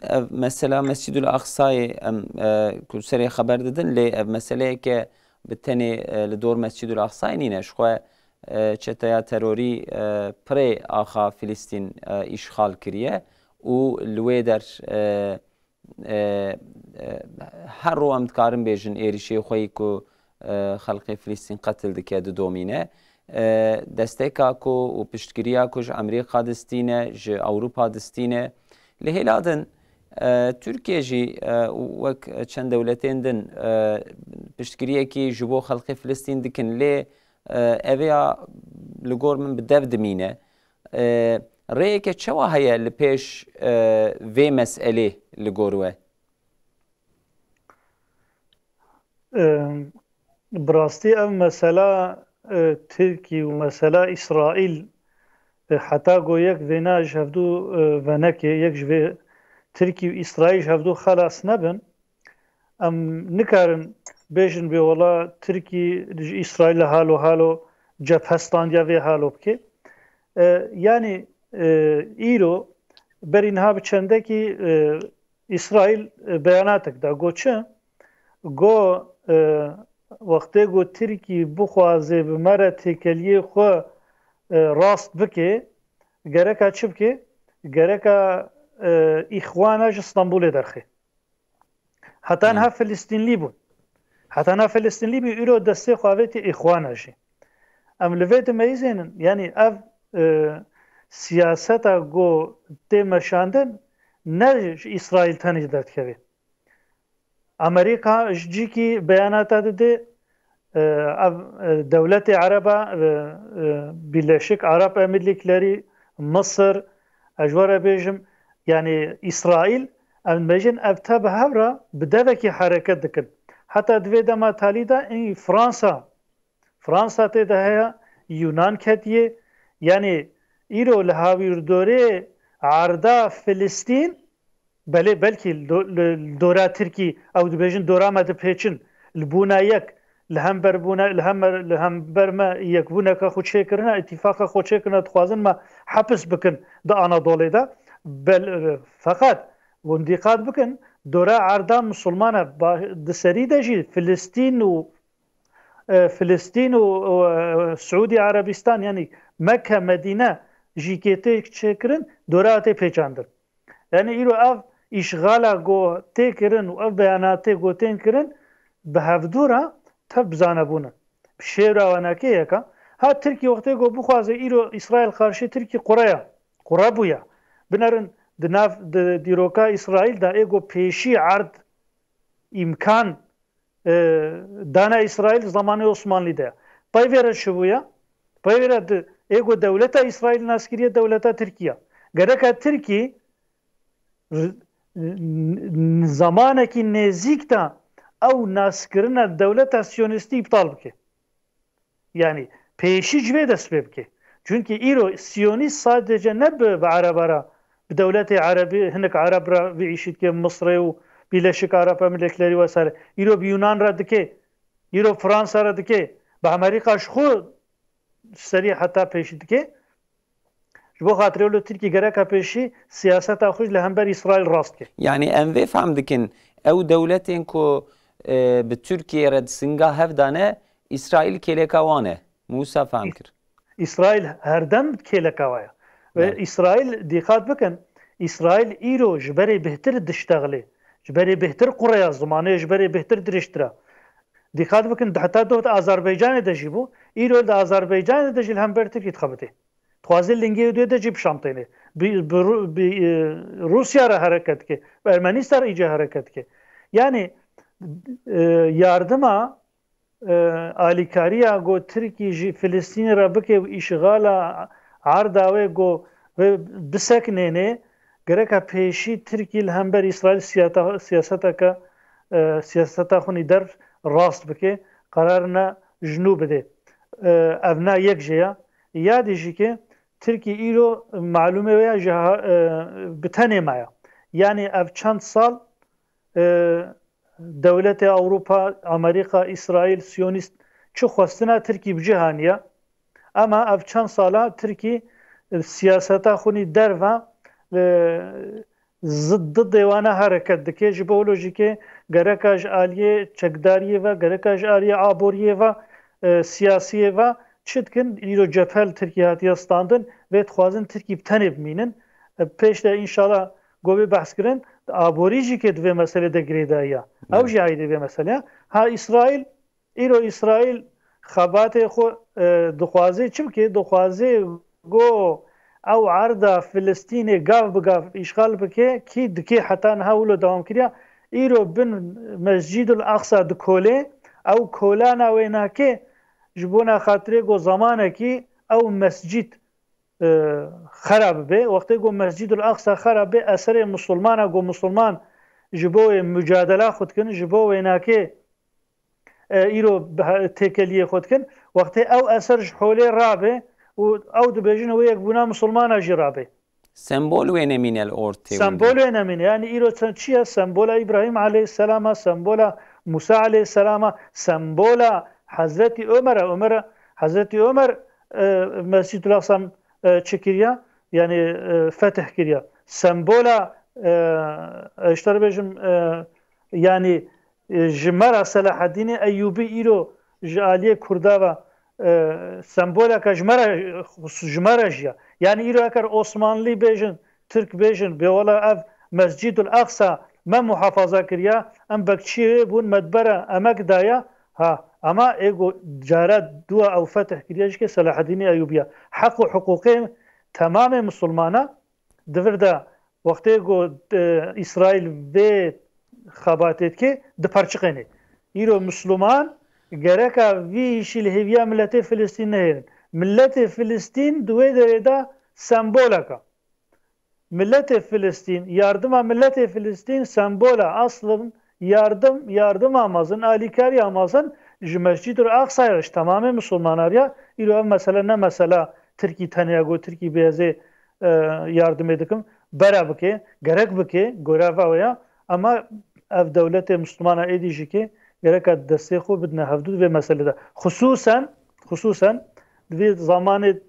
ev mesela Mescîdul Aqsayê em, e, ku serê xeber didin, lê ev meseleyeke bi tenê, e, li dor Mescîdul Aqsayê nîne. Ji xwe, e, çeteya terorî, e, pirê axa Filistîn, e, îşxal kiriye û li wê der, e, e, e, her ro em dikarin bêjin êrişê xwe yî ku, e, xelkê Filistîn qetil dike, didomîne. E, desteka ku û piştgiriya ku ji Amerîka distîne, ji Ewropa distîne. Li hêla din, e, Tirkiye jî, e, û wek çend dewletên din, e, piştgiriyekî ji bo xelkê Filistîn dikin. Lê, e, ev ya li gor min bi dev dimîne. E, rêyeke çawa heye li pêş, e, vê meselê li gor we? E, bi rastî ev mesela, e, Tirkî û mesela Îsraîl, e, heta go yek vêna ji hevdû, e, venekê, yek ji vê Tirkî û Îsraîl ji hevdû xelas nebin, em nikarin bêjin bê wela Tirkî ji Îsraîl halo halo cephe standiya vê halo bike. E, yanî, e, îro berî niha bi çendekî, e, Îsraîl, e, beyanatek da. Got çi? Got, e, wextê got Tirkî bixwaze bi me re têkeliyê xwe, e, rast bike, gereka çi bike? Gereka, e, îxwana ji Stenbolê derxê. Heta niha Filistînlî bûn. Heta niha Filistînlî bûn, îro destê xwe avêtî îxwana jî. Em li vê dimeyizênin, yanî ev, e, siyaseta ku tê meşandin ne ji Îsraîl tenê derdikeve. Amerîka ji cîkî beyanata dide, e, ev, e, dewletê Ereba, e, e, Birleşik Arap Emirlikleri, Misir, ez ji we re bêjim, yanî Îsraîl, em dibêjin ev te bi hev re bi devekî hereket dikin. Heta di vê dema talî de ê Fransa, Fransa tê de heye, Yunan ketiye. Yanî îro li hawîrdorê erda Filistîn, belê belkî li do-, li, li dora Tirkî ew dibêjin dora me dipêçin, li bûna yek, li hember bûne, li hember, li hember me yekbûneke xwe çêkirine, îtîfaqa xwe çêkirine, dixwazin me hepis bikin di Anadolê de. Bel-, feqet hûn dîqat bikin, dora erda misilmane ba-, di serî de jî Filistîn û e, Filistîn û, û, e, Siûdî Erebîstan, yanî Mekke, Medîne jî kê tê çêkirin, dora tê pêçandin. Yanî îro ev îşxala ku tê kirin û ev beyanatê ku tên kirin, bi hevdû re tev bizanebûn e. Bi şêwra wenekê yeka. Ha Tirkî wextê ku bixwaze îro Îsraîl qarşî Tirkî qureya, qure bûye. Binerin di nav, di dîroka Îsraîl de ê ku pêşî erd îmkan, e, dana Îsraîl zamanê Osmanlî de. Pey vê re çi bûye? Pey vê re di, ê ku dewleta Îsraîl nas kiriye dewleta Tirkî ye. Gereka Tirkî r-, n-, n-, zamanekî nêzîk de ew naskirina dewleta Siyonîstî îptal bike. Yanî pêşî ji vê dest pê bike. Çunkî îro Siyonîst sadece ne bi, bi Ereba re, bi dewletê Erebî, hinek Ereb re vî îşî dike, Misrê û Bîleşik Arap Emirlikleri vesaire. Îro bi Yunan re dike, îro Fransa re dike, bi Amerîka ji xwe serî heta pêşî dike. Ji bo xatirê wilo Tirkî gereka pêşî siyaseta xwe ji li hember Îsraîl rast ke. Yanî em vê fehm dikin, ew dewletên ku, e, bi Tirkiyê re di singa hev de ne, Îsraîl kêleka wan e. Min wisa fehm kir. Îsraîl herdem kêleka wa ye. Ve Evet. Îsraîl, dîqat bikin, Îsraîl îro ji berê bêhtir diştexilê, ji berê bêhtir qureya zimanê, ji berê bêhtir dirêjtir e. Dîqat bikin, heta doh di Azerbaycanê de jî bû, îro li Azerbaycanê de jî li hember Tirkî dixebitê. Dixwaze lingê wê de jî bişamtêne. Bi, bi, Ru- bi, e, Rûsya re hereket dike, bi Ermenîstan re îce hereket dike. Yani, e, yardima, e, alîkariya ku Tirkî ji Filistînê re bike û îşxala erda wê ku wê bisekinêne, gereka pêşî Tirkî li hember Îsraîl siyata- siyaseteke, e, siyaseta xwe nî der rast bike, qerar ne ji nû bide. E, ev ne yek jê ye. Ya dî jî ke Tirkî îro malûmê wê ya ji ha- e, bi tenê me ya. Yani ev çend sal, e, dewletê Ewropa, Amerîka, Îsraîl, Siyonîst çi xwestina Tirkî bi cih aniye. Ema ev çend sala Tirkî, e, siyaseta xwe nî derve, e, zid didê wana hereket dike. Ji bo lojîkê gereka ji aliyê çekdariyê ve, gereka ji aliyê aboriyê ve, e, siyasiyê ve çi dikin? Îro cephe li Tirkî hatiye standin, vê dixwazin Tirkî bi tenê bimînin. E, pêş de înşallah govê behs kirin, aborî jî ke di vê meselê de girêdayî ya. Ew Evet. jî ayrê vê meselê ya. Ha Îsraîl, îro Îsraîl xebatê xwe, e, dixwaze, çimkê dixwaze go ew erda Filistînê gav bi gav îşxal bike, kî dike heta niha wilo dewam kiriya. Îro bin Mescîdul Aqsa dikole, ew kolana wê nake, ji bona xatirê go zamanekî ew mescîd, e, xera bibe. Wextê go Mescîdul Aqsa xera be, eserê misilmana go misilman ji bo wê mucadela xwe dikin, ji bo wê nake, e, îro bi he- têkeliyê xwe dikin. Wextê ew eser ji holê rabe û ew dibêjin wê yekbûna misilmana jî rabe. Sembol wê nemîne li ortê Sembol wê nemîne. Yani îro çend çi ye? Sembola Îbrahîm aleyhisselama, sembola Musa aleyhisselama, sembola Hezretî Ömer e. Ömer, Hezretî Ömer, e, Mescîdul Aqsa, e, çi kiriya? Yani, e, fetih kiriya. Sembola, e, e, ji te re bêjim, e, yani, e, ji me re Selahaddînê Eyyûbî îro ji aliyê Kurda ve, e, semboleke ji me re, ji me re jî ya. Yani îro eger Osmanlî bêjin, Tirk bêjin, bê wela ev Mescîdul Aqsa me muhafaza kiriya, em bekçiyê wê bûn, me di ber e emek daye. Ha, ama ê go cara dua ew fetih kiriya jî ke Selahaddînê Eyyûbî ya. Heq û hiqûqê temamê misilmana di vir de wextê ku, e, Îsraîl vê xebatê dike, diperçiqêne. Îro Misliman gereka vî îşî li hêviya miletê Filistîn nehêlin. Miletê Filistîn di wê derê de sembolek e. Miletê Filistîn, yardima miletê Filistîn sembola aslin yardim, yardima mezin, alîkariya mezin ji Mescîdul Aqsayê re, ji temamê Misilmanan re ya. Îro ev mesele ne mesela Tirkî tenya got, Tirkî bêzê, e, yardimê dikim. Bera bike, gerek bike, goreva wê ya. Ama ev dewletê Misilmana êdî jî ke gereka destê xwe bidine hevdû di vê meselê de. Xisûsen, xisûsen di vê zamanê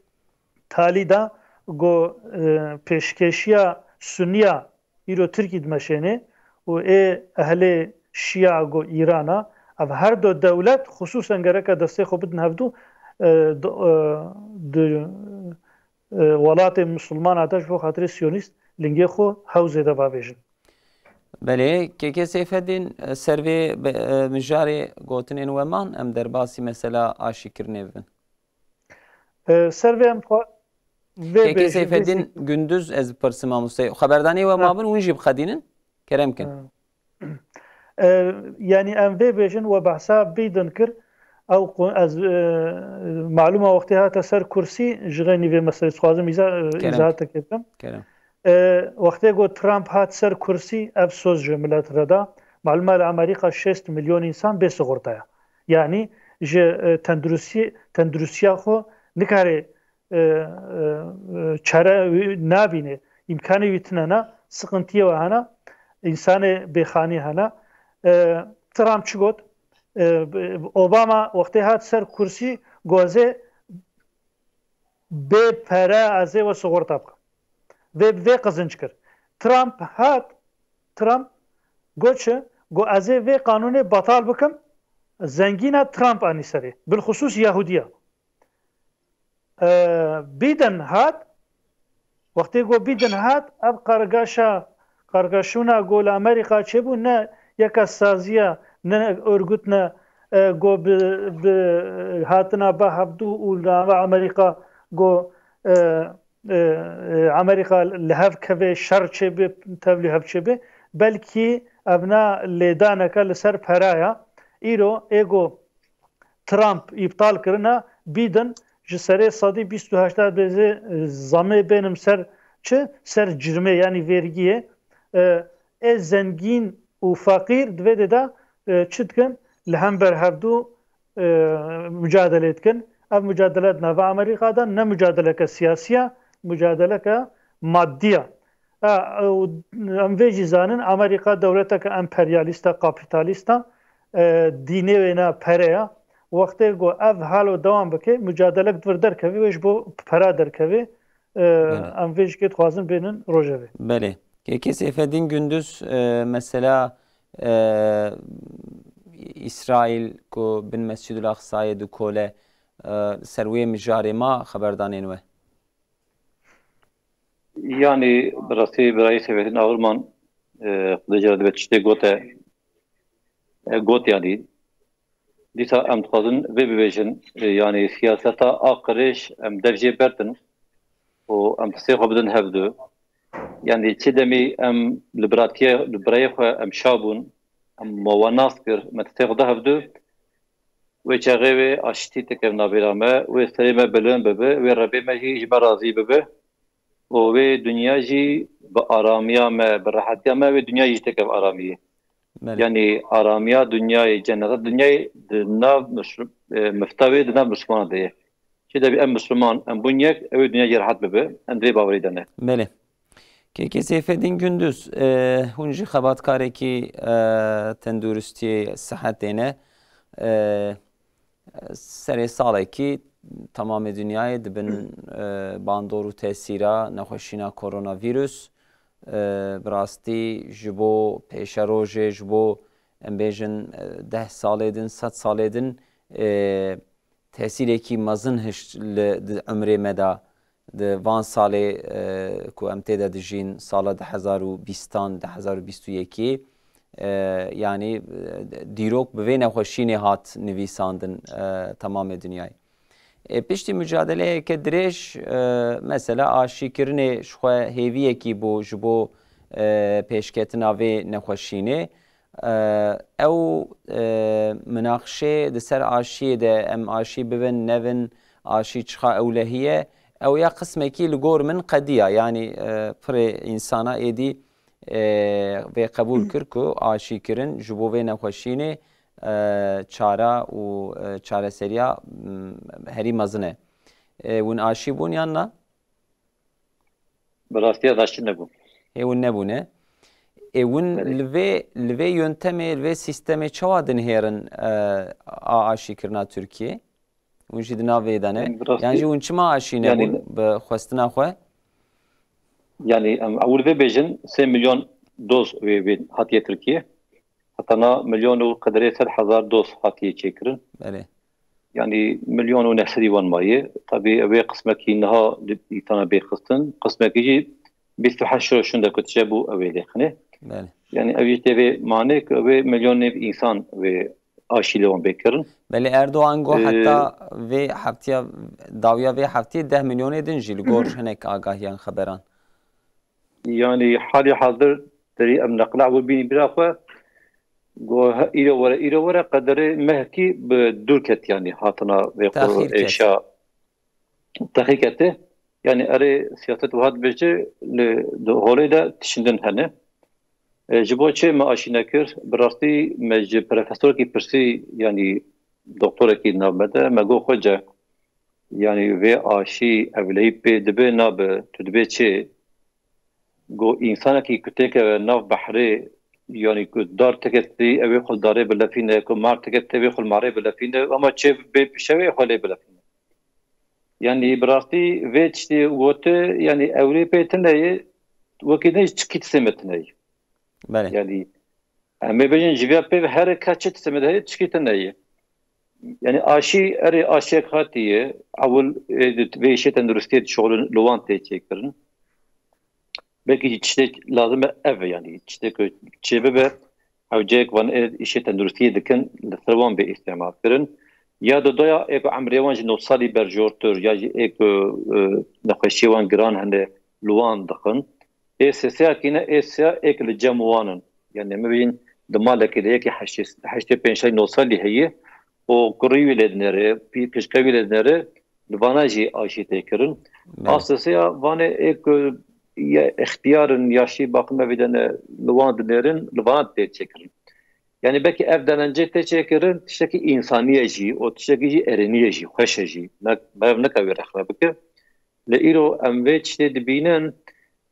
talî de ku, e, pêşkêşiya Suniya îro Tirkî dimeşêne û ê ehlê Şia ku Îran a, ev her du dewlet xisûsen gereka destê xwe bidin hevdû, e, di, e, di, e, welatê misilmana de ji bo xatirê Siyonîst lingê xwe hew zêde bavêjin. Belê, Kêkê Seyfeddîn, e, ser vê be-, e, mijarê gotinên we man, em derbasî mesela aşîkirinê bibin. E, ser vê em xwe vê Kekê bêjin, Seyfeddin vê Gündüz ez bipirsim, mamoste. Xeberdanê we Ha. mabin, hûn jî bixedînin. Kerem kin. Ha. E, yani em vê bêjin, we behsa Biden kir. Ew qu- ez, e, malûma wextê hate ser kursî, ji xeynî vê meselê dixwazim îza-, e, Kerem. îzahat te bikim. Kerem. E, wextê ku Trump hat ser kursî, ev soz ji milet re da. Malûma li Amerîka şêst milyon însan bê sigorta ye. Yani ji, e, tenduristî-, tenduristiya xwe nikare e, e, çare wî nabîne. Îmkanê wî tine ne, sıkıntiye we hene, însanê bêxanî hene. E, Trump çi got? E, Obama wextê hat ser kursî, got, "Ez ê bê pere ez ê we sigorta bikim." Vê, vê qizinc kir. Trump hat, Trump got çi? Got, "Ez ê vê qanûnê betal bikim." Zengîna Trump anî serê. Bilxusûs Yahudiya. E, Biden hat, wextê ku Biden hat, ev qargaşa, qargaşûna ku li Amerîka çêbû, ne yeka saziya, ne örgüt ne, e, ku bi, bi hatina ba hevdû û nava Amerîka ku, e, e, e, Amerîka li hev keve, şer çêbe, tevlî hev çêbe, belkî ev ne lêdaneke li ser peraya. Îro ê ku Trump îptal kirina, Biden ji serê sedî bîst û heşt bêzê, e, zamê bênim ser çi? Ser cirmê, yanî vergiyê. E, ê zengîn û feqîr di vê dê de, e, çi dikin? Li hember hevdû, e, mucadelê dikin. Ev mucadele di nava Amerîka de ne mucadeleke siyasî ye, mucadeleke maddî ye. E, û em vê jî zanin, Amerîka dewleteke emperyalîst e, kapîtalîst e, e, dînê wê ne pere ye. Wextê ku ev halo dewam bike, mucadelek di vir derkeve, wê ji bo pera derkeve. E, Belê. Em vê jikê dixwazin bênin rojevê. Belê. Kekê Seyfeddin Gündüz, e, mesela, e, İsrail ku bin Mescid-ul Aqsayê dikole, e, ser wê mijarê ma xeberdanên we. Yanî, bi rastî birayê Seyfeddin Agirman, e, Xwedê jê re dibe tiştê gote, e, got yanî. Dîsa em dixwazin vê bibêjin, e, yanî siyaseta a qirêj em dev jê bertin û em destê xwe bidin hevdu. Yanî çi demî em li biratiye, li birayê xwe em şa bûn, em me we nas kir, me destê xwe da hevdu. Wê çaxê wê aştî têkevin navbêra me, wê serê me bilind bibe, wê Rebê me jî ji me razî bibe û wê dinya jî bi aramiya me, bi rehetiya me, wê dinya jî têkev aramiyê. Belê. Yanî aramiya dinyayê, cenneta dinyayê di nav misl-, e, mifta wê di nav Mislimanan de ye. Çi de bî em Misliman, em bûn yek, ew ê dinya jî rehet bibe, em di vê bawerî de ne. Belê. Kekê Seyfeddin Gündüz, e, hûn jî xebatkarekî, e, tenduristiyê, sihetê ne. E, serê salekî temamê dinyayê dibin, e, bandor û tesîra nexweşîna koronavîrus. E, bi rastî ji bo pêşerojê, ji bo, em bêjin, e, deh salê din, sed salê din, e, tesîrekî mezin hişt li, di emrê me de, di van salê, e, ku em tê de dijîn, sala du hezar û bîstan, du hezar û bîst û yekê, e, yanî, e, dîrok bi vê nexweşînê hat nivîsandin, e, temamê dinyayê. E, piştî mucadeleyeke dirêj, e, mesela aşîkirinê ji xwe hêviyekî bû ji bo, e, pêşketina vê nexweşînê. E, ew, e, minaqşê di ser aşiyê de, em aşî bibin, nevin, aşî çiqa ewlehî ye, ew ya qismekî li gor min qediya. Yanî, e, pirê însana êdî, e, vê qebûl kir ku aşîkirin ji bo vê nexweşînê, e, çara û, e, çareseriya, m, herî mezin e. E, hûn aşî bûn yan na? Bi rastiya daştin nebû. Hê hûn nebûne. Ê hûn Belê. li vê, li vê yöntemê, li vê sîstemê çawa dinihêrin, e, a aşîkirina Tirkiyê? Hûn jî di nav vê de ne? Yanî bi rastî Yan jî hûn çima aşî Yanî nebûn bi xwestina xwe? Yanî em ewil vê bêjin sê milyon doz wê, wê hatiye Tirkiyê. Heta na milyon û qederê sed hezar doz hatiye çêkirin. Belê. Yanî milyon û neh sedî wan maye. Tabî ew ê qismekî niha di îtana bê xistin. Qismekî jî bîst û heşt roj şûnde ku tije bû ew ê lêxinê. Belê. Yanî ew jî tê vê manê ku ew ê milyon nêv însan wê aşî li wan bê kirin. Belê Erdogan got Ee, heta vê heftiya, dawiya vê heftiyê deh milyonê din jî li gor hinek agahiyan xeberan. Yanî halî hazir derî em neqla ewil bînî bira xwe. Go he-, îro were, îro were qederê mehkî bi dûr ket, yanî hatina vê Texîr ket. êşa texîr kete. Yanî erê siyaset wiha dibêje li, di holê de tişindin hene. E, ji bo çi me aşî nekir? Bi rastî me ji profesorekî pirsî, yanî doktorekî di nav me de, me got xwece Yanî vê aşî ewleyî pê dibe nabe, tu dibê çi? Go însanekî ku têkeve nav behrê, yanî ku dar têke tê, ew ê xwe li darê bilefîne, ku mar têke tê, wê xwe li marê bilefîne, ama çê bê pişevê xwe lê bilefîne. Yanî bi rastî vê tiştê gote, yanî ewlê pê tune ye, wekî ne çikî tisê me tune ye. Belê. Yanî em ê bêjin ji vê pê ve her ka çi tisê me de heye, çikî tune ye. Yanî aşî, erê aşiyek hatiye, ewil ê di vê îşê tenduristiyê dişixulin, li wan tê çêkirin. Belkî jî tiştek lazim e ev e, yanî tiştek ku çêbibe, hewceyek van ê îşê tenduristiyê dikin, li ser wan bê îstîmal kirin. Ya di doya ê ku emrê wan ji nod salî berjortir, ya jî ê ku, e, nexweşiyê wan giran hene, li wan dixin. Ê sêseya kî ne, ê sêya ê ku li cem wan in. Yanî em bibînin di malekê de yekî heştê, heştê pênc salî, nod salî heye û kurî wî lê dinêre, pî-, pişka wî lê dinêre, li vana jî aşî tê kirin. Belê. A sêseya vanê ê ku ya ixtiyar in, yaşî baqin me vî de ne, li wan dinêrin, li vana tê çêkirin. Yanî belkî ev derencê tê çêkirin, tiştekî însanî ye jî û tiştekî jî erênî ye jî, xweş e jî. Ne, merv nikabe wê rexne bike. Lê îro em vê tiştê dibînin,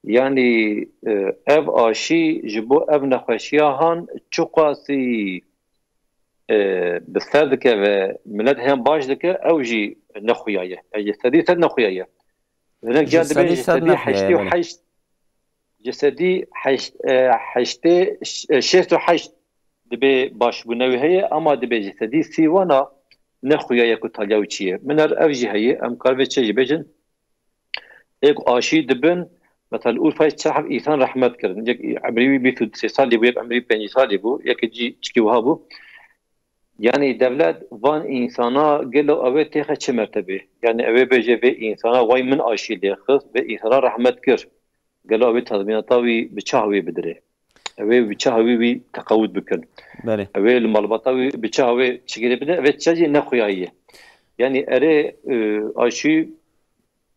yanî, e, ev aşî ji bo ev nexweşiya han çiqasî, e, bi ser dikeve, milet heyan baş dike, ew jî nexuya ye. Ji sedî sed nexuya ye. Hinek ciyan dibê ji sedî heştê û heşt, ji sedî heşt, e, heştê, e, şêst û heşt dibê başbûne wî heye, ama dibê ji sedî sî wana nexuya ye ku taliya wî çi ye. Min her ev jî heye, em kar vê çi jî bêjin. Ê ku aşî dibin, mesela li Urfayê çar heb însan rehmet kirin. Yek emrî wî bîst û sê salî bû, yek emrî pêncî salî bû, yek jî çikî wiha bû. Yanî dewlet van însana gelo ew ê têxe çi mertebê? Yanî ew ê bêje vê însana way min aşî lê xist, vê însana rehmet kir. Gelo ew ê tazmînata wî bi çax wî bidire? Ew ê bi çax wî wî teqewit bikin? Belê. Ew ê li malbata wî bi çax wê çi girê bide? Ev ê çi jî nexuyayiye. Yanî erê, e, aşî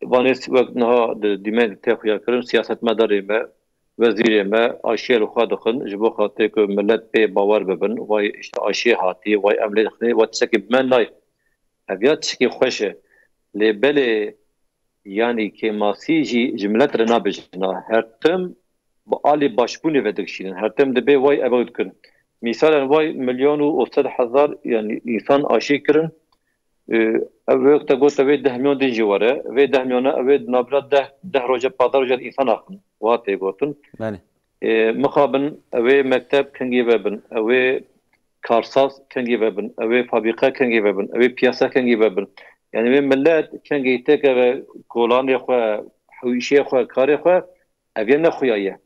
Vanê wek niha di dîmen de tê xuyakirin, siyasetmedarê me, wezîrê me aşiyê li xwe dixin, ji bo xatirê ku milet pê bawer bibin, vay işte aşiyê hatî, vay em lê dixinê, we tiştekî bi me nayê. Ev ya tiştekî xweş e. Lê belê, yanî kêmasî jî ji milet re nabêjin. Her tim bi alî başbûnê ve dikişînin. Her tim dibê vay ev ew dikin. Mîsalen vay milyon û sed hezar, yanî însan aşî kirin, Ê, ev wek te got, ev ê deh milyon din jî were. Vê deh milyona, ev ê di navbera deh, deh roje, pazdeh roje de însan axin. Wiha tê gotin. Belê. Ê, mixabin, ew ê mekteb kengî vebin, ew ê karsaz kengî vebin, ew ê fabrîka kengî vebin, ew ê piyasa kengî vebin. Yanî vê millet kengî têkeve kolanê xwe, hewîşê xwe, karê xwe, Ev ya ne xuya ye.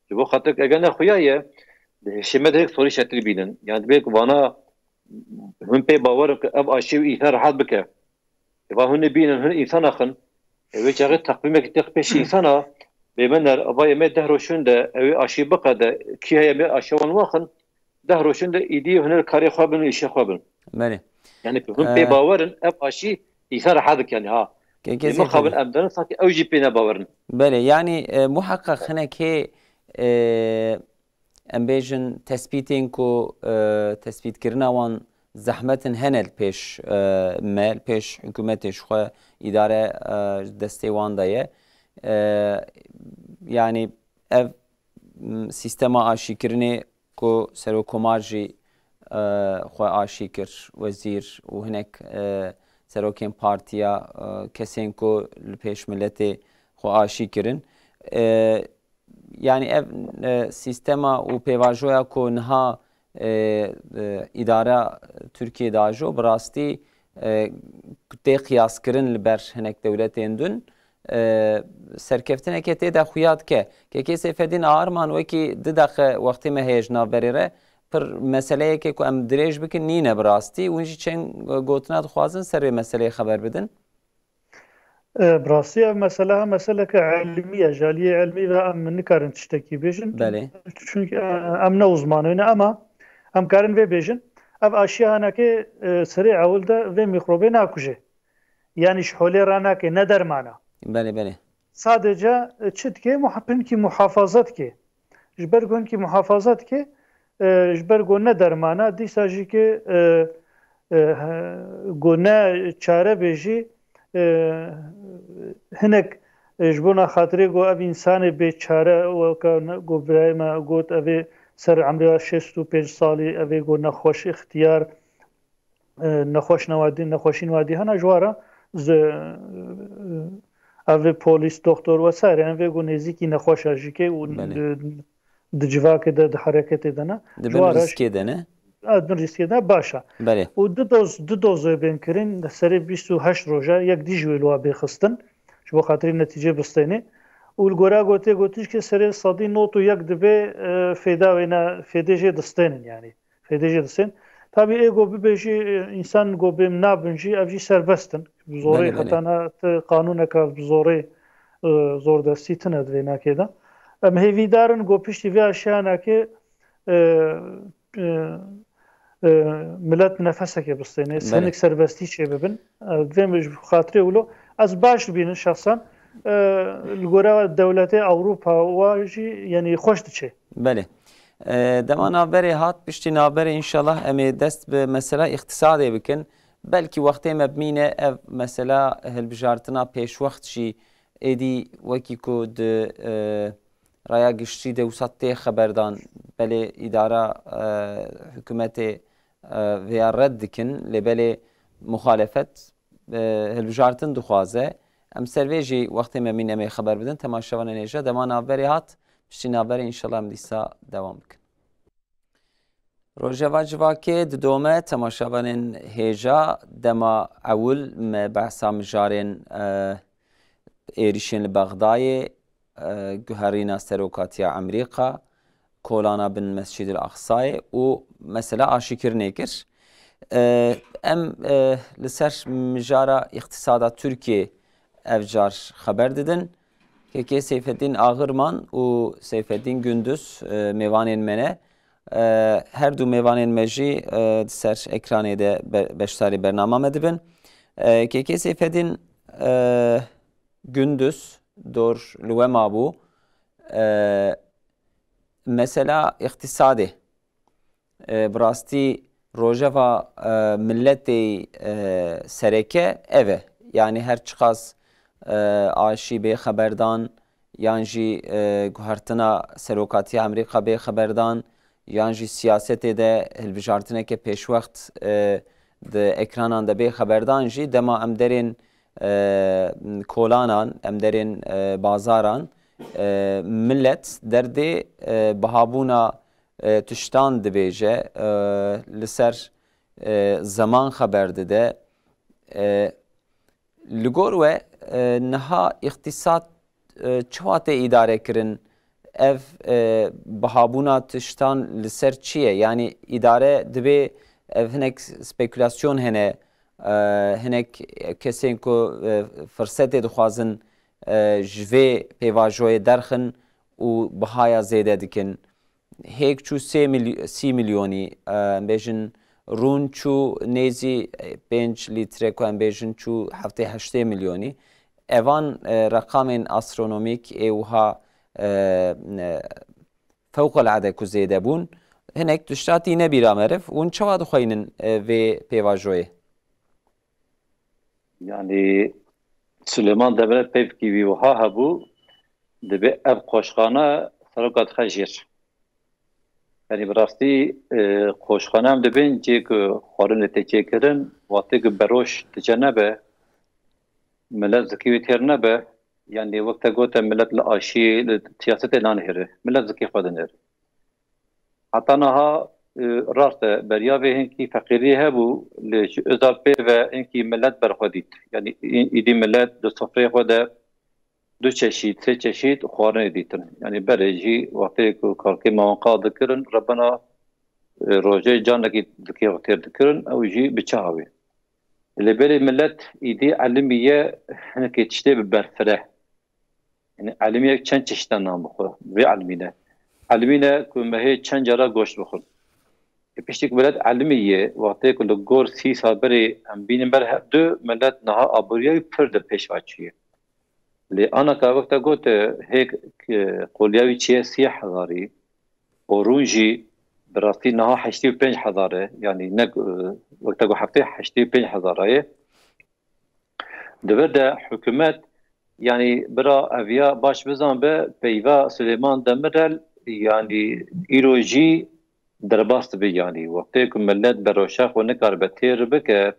Ji bo xatir ev ya ne xuya ye, di hişê me de hêk sorî şetil bînin. Yani dibê ku vana hûn pê bawer in ku ev aşî wî însan rehat bike. Eva hûn ê bînin, hûn însan axin. Ev ê çaxê teqwîmekî têx pêşî însana, bê me ner, eva yê me deh roj hûn de, ew ê aşî biqede, kî heye me aşiya wan waxin, deh roj hûn de îdî hûn ê karê xwe bin û îşê xwe bin. Belê. Yani ku hûn pê bawer in, ev aşî însan rehat dike yani ha. Kekê Ê zêde mixabin bî. Em derin sanki ew jî pê nebawer in. Belê, yanî, e, muheqeq hinekê, e, em bêjin tespîtên ku, e, tespîtkirina wan zehmet in hene li pêş, e, me, li pêş hikûmetê ji xwe îdare, e, destê wan de ye. E, yanî ev, m, sîstema aşîkirinê ku Serokkomar jî, e, xwe aşî kir, wezîr û hinek, e, serokên partiya, e, kesên ku li pêş miletê xwe aşî kirin. E, yanî ev, e, sîstema û pêvajoya ku niha, e, e, îdara Tirkiyê diajo, bi rastî, e, tê qiyaskirin li ber hinek dewletên din, e, serkeftineke tê de xuya dike. Kekê Seyfedîn Arman, wekî du deqe wextê me heye ji navberê re, pir meseleyekê ku em dirêj bikin nîne bi rastî. Hûn jî çend gotina dixwazin ser vê meseleyê xeber bidin? E, bi rastî ev mesele ha meseleke ilmî ye. Ji aliyê ilmî ve em nikarin tiştekî bêjin. Belê. Çünkü, e, em ne uzmanê ne, ama em karin vê bêjin. Ev aşiya hinekê, e, serê ewil de vê mîkrobê nakuje. Yanî ji holê ranake, ne dermana. Belê, belê. Sadece, e, çi dike? Muha-, hinkî muhafaza dike. Ji ber ku hinkî muhafaza dike, e, ji ber ku ne dermana, dîsa jî ki, e, e, he, ku ne çare be jî, e, hinek, e, ji bona xatirê ku ev însanê bêçare, weke ne-, ku birayê me got, ev ê ser emrê şêst û pênc salî, ev ê ku nexweş, ixtiyar, e, nexweş newadî, nexweşîn wadî hene, ji wan re zi-, e, ev ê polîs, doktor vesaire, em vê ku nêzîkî nexweşa jî ke û Belê. di, di civakê de, di hereketê de ne. Di Ji bin wan re riskê de ne? A, di bin riskê de baş e. Belê. Û du doz, du doz ê bên kirin, di serê bîst û heşt roja yek dî ji wê li wa bê xistin. Ji bo xatirî netîcê bistênê. Û li gora gotê gotiş ke serê sedî nod û yek dibe, e, fêda wê ne, fêdê jê distênin yani. Fêdê jê distên. Tabî ê go bibêjî, e, însan go bêm nabin jî, ev jî serbest in. Bi zorê Belê, belê. Heta na te qanûneka bi zorê, e, zordestî tine di vê nakê de. Em hêvîdar in go piştî vê aşiyanakê, e, e, e, milet nefeseke bistêne, Belê. hinek serbestî çê bibin. E, vê ji xatirê wilo ez baş dibînim şexsen, e, li gora dewletê Ewropa wa jî, yanî xweş diçe. Belê. E, dema navberê hat, piştî navberê înşallah em ê dest bi mesela îqtisadê bikin. Belkî wextê me bimîne ev mesela hilbijartina pêşwext jî êdî wekî ku di, e, raya giştî de wisa tê xeberdan, belê îdara, e, hikûmetê, e, vêya red dikin, lê belê muxalefet, e, hilbijartin dixwaze. Em ser vê jî wextê me mîn em ê xeber bidin. Temaşevanên hêja, dema navberê hat, piştî navberê înşallah em dîsa dewam bikin. Rojeva civakê didome, temaşevanên hêja, dema ewil me behsa mijarên, e, êrîşên li Bexdayê, e, guherîna serokatiya Emerîka, kolana bin Mescîdil Aqsayê û mesela aşîkirinê kir. E, em, e, li ser mijara îqtisada Tirkiyê ev car xeber didin. Kekê Seyfeddîn Axirman û Seyfeddîn Gündüz, e, mêvanên me ne. E, her du mêvanên me jî, e, di ser ekranê de be-, beşdarî bernama me dibin. E, Kekê Seyfeddîn, e, Gündüz dor li we mabû. E, mesela îqtisadê. E, bi rastî rojeva, e, miletê, e, sereke ev e. Yani her çiqas, e, aşî bê xeberdan, yan jî, e, guhertina serokatiya Amerîka bê xeberdan, yan jî siyasetê de hilbijartineke pêşwext, e, di ekranan de bê xeberdan jî dema em derên, e, kolanan, em derên, e, bazaran, e, milet derdê, e, bihabûna, e, tiştan dibêje, e, li ser, e, zeman xeber dide. E, Li gor we, e, niha îqtîsad, e, çawa tê îdare kirin? Ev, e, bihabûna tiştan li ser çi ye? Yanî îdare dibê ev hinek spekulasyon hene, e, hinek kesên ku, e, firsetê dixwazin, e, ji vê pêvajoyê derxin û bihaya zêde dikin. Hêk çû sê milyo-, sî milyonî, e, em bêjin, rûn çû nêzî, e, pênc lître, ku em bêjin çû heftê heştê milyonî. Evan, e, reqamên astronomîk ê wiha, e, e, fewqelade ku zêde bûn. Hinek tişta tîne bîra meriv. Hûn çawa dixweynin, e, vê pêvajoyê? Yanî Silêman Demirel peyvkî wî wiha hebû, dibê ev qoşxane seroka dixe jêr. Yanî bi rastî, e, qoşxane em dibên cihê ku xwarinê tê çêkirin, wextê ku beroş diçe nebe, milet zikî wê têr nebe, yanî wek te gote milet li aşiyê, li siyasetê nanihêre. Milet zikî xwe dinêre. Heta niha, e, rast e, beriya vê hinkî feqîriyê hebû, lê ji Özal pê ve hinkî milet ber xwe dît. Yanî î-, îdî milet di sofreyê xwe de du çeşît, sê çeşît xwarinê dîtin. Yanî berê jî wextê ku kalkê mewanqa dikirin, rebena, e, rojê canekî dikê xwe têr dikirin, ew jî bi çaha wê. Lê belê milet îdî elimî ye hinekê tiştê bi berfireh. Yani elimî ye çend çeşîtan nan bixwe. Vê elimî ne. Elimî ne ku me hê çend cara goşt bixwin. E, piştî ku milet elimî ye, wextê ku li gor sî sal berê em bînin ber hev du, milet niha aboriya wî pir di pêş ve çûye. Lê anaka wek te got, e, hêk, e, qoliya wî çiye sî hezarî, û rûn jî bi rastî niha heştê û pênc hezar e, yanî ne, e, wek te got heftê, heştê û pênc hezar e. Di vir de hikûmet, yanî bira eviya baş bizan be, peyva Silêman Demirel, yanî îro jî derbas dibe. Yanî wextê ku milet beroşa xwe nikaribe têr bike,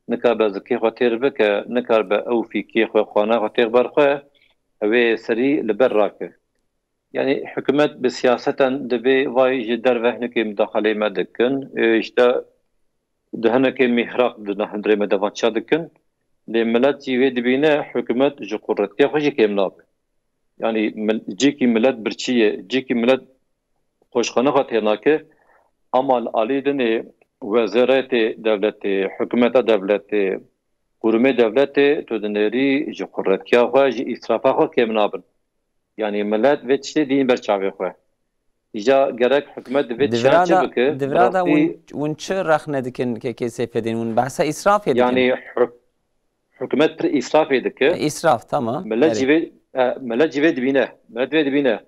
nikaribe zikê xwe têr bike, nikaribe ew fîkê xwe, xwana xwe têr ber xwe, ew ê serî li ber rake. Yanî hikûmet bi siyaseten divê vay ji derve hinekê mudaxaleyê me dikin. Ê, işte di hinekê mîhraq di hundirê me de van çawa dikin. Lê milet jî vê dibîne hikûmet ji quretiya xwe jî kêm nabe. Yanî mil-, cîkî milet birçî ye, cîkî milet xweşxane xwe têr nake, ama li alî dinê wezîretê dewletê, hikûmeta dewletê, qurumê dewletê tu dinêrî ji quretiya xwe, ji îsrafa xwe kêm nabin. Yanî milet vê tiştê dîn ber çavê xwe. Îca gerek hikûmet divê Di çiyan vira çi da, bike? Di vira da rastî hûn, hûn çi rexne dikin K K Seyfedîn? Hûn behsa îsrafê dikin? Yanî hik-, hikûmet pir îsrafê dike. E, îsraf, tamam. Milet Erê. jî vê, e, milet jî vê dibîne. Milet vê dibîne.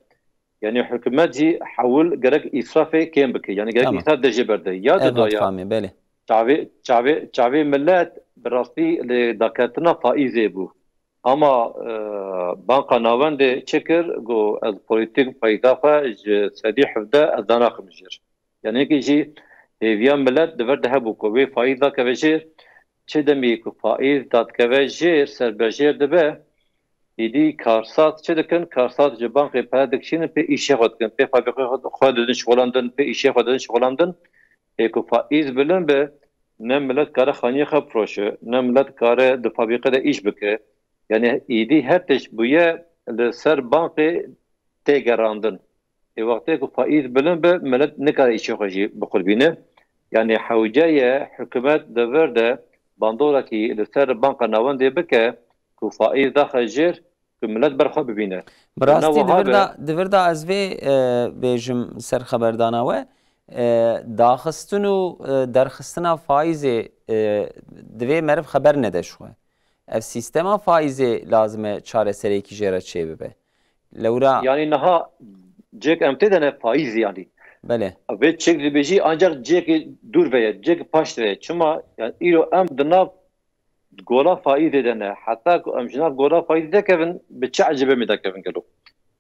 Yanî hikûmet jî hewil gerek îsrafê kêm bike. Yanî gerek Tamam. îsraf de jê berde. Ya Ev di hat doya. famê, belê. Çavê, çavê, çavê milet bi rastî li daketina faîzê bû. Ama, e, Banka Navendê çi kir? Got, ez polîtîk faîza xwe ji sedî hevdeh ez danaxim jêr. Yanî ki jî hêviya milet di vir de hebû ku wê faîz dakeve jêr, çi demî ku faîz dadikeve jêr, serbejêr dibe, îdî karsaz çi dikin? Karsaz ji bankê pere dikişînin, pê îşê xwe dikin, pê fabrîqê xwe, xwe didin şixulandin, pê îşê xwe didin şixulandin. Ê ku faîz bilind be, ne milet kare xaniyê xwe bifiroşe, ne milet kare di fabrîqê de îş bike. Yanî îdî her tişt bûye li ser bankê tê gerandin. Ê wextê ku faîz bilind be, milet nikare îşê xwe jî biqurbîne. Yanî hewce ye hikûmet di vir de bandorekî li ser Banka Navendê bike ku faîz daxe jêr, ku milet ber xwe bibîne. Bi rastî Wina di wiha vir be. de, di vir de ez vê, e, bêjim ser xeberdana we, e, daxistin û, e, derxistina faîzê, e, divê meriv xeber nede ji xwe. Ev sîstema faîzê lazim e çareseriyekî jê re çêbibe. Lewra Yanî niha cêk em tê de ne faîz yanî. Belê. Vê çêk dibêjî ancak cêkê dûr ve ye, cêk paş ve ye. Çima? Yani îro em di nav gola faîzê de ne. Heta ku em ji nav gola faîzê dekevin, bi çi ecêbê me dekevin gelo?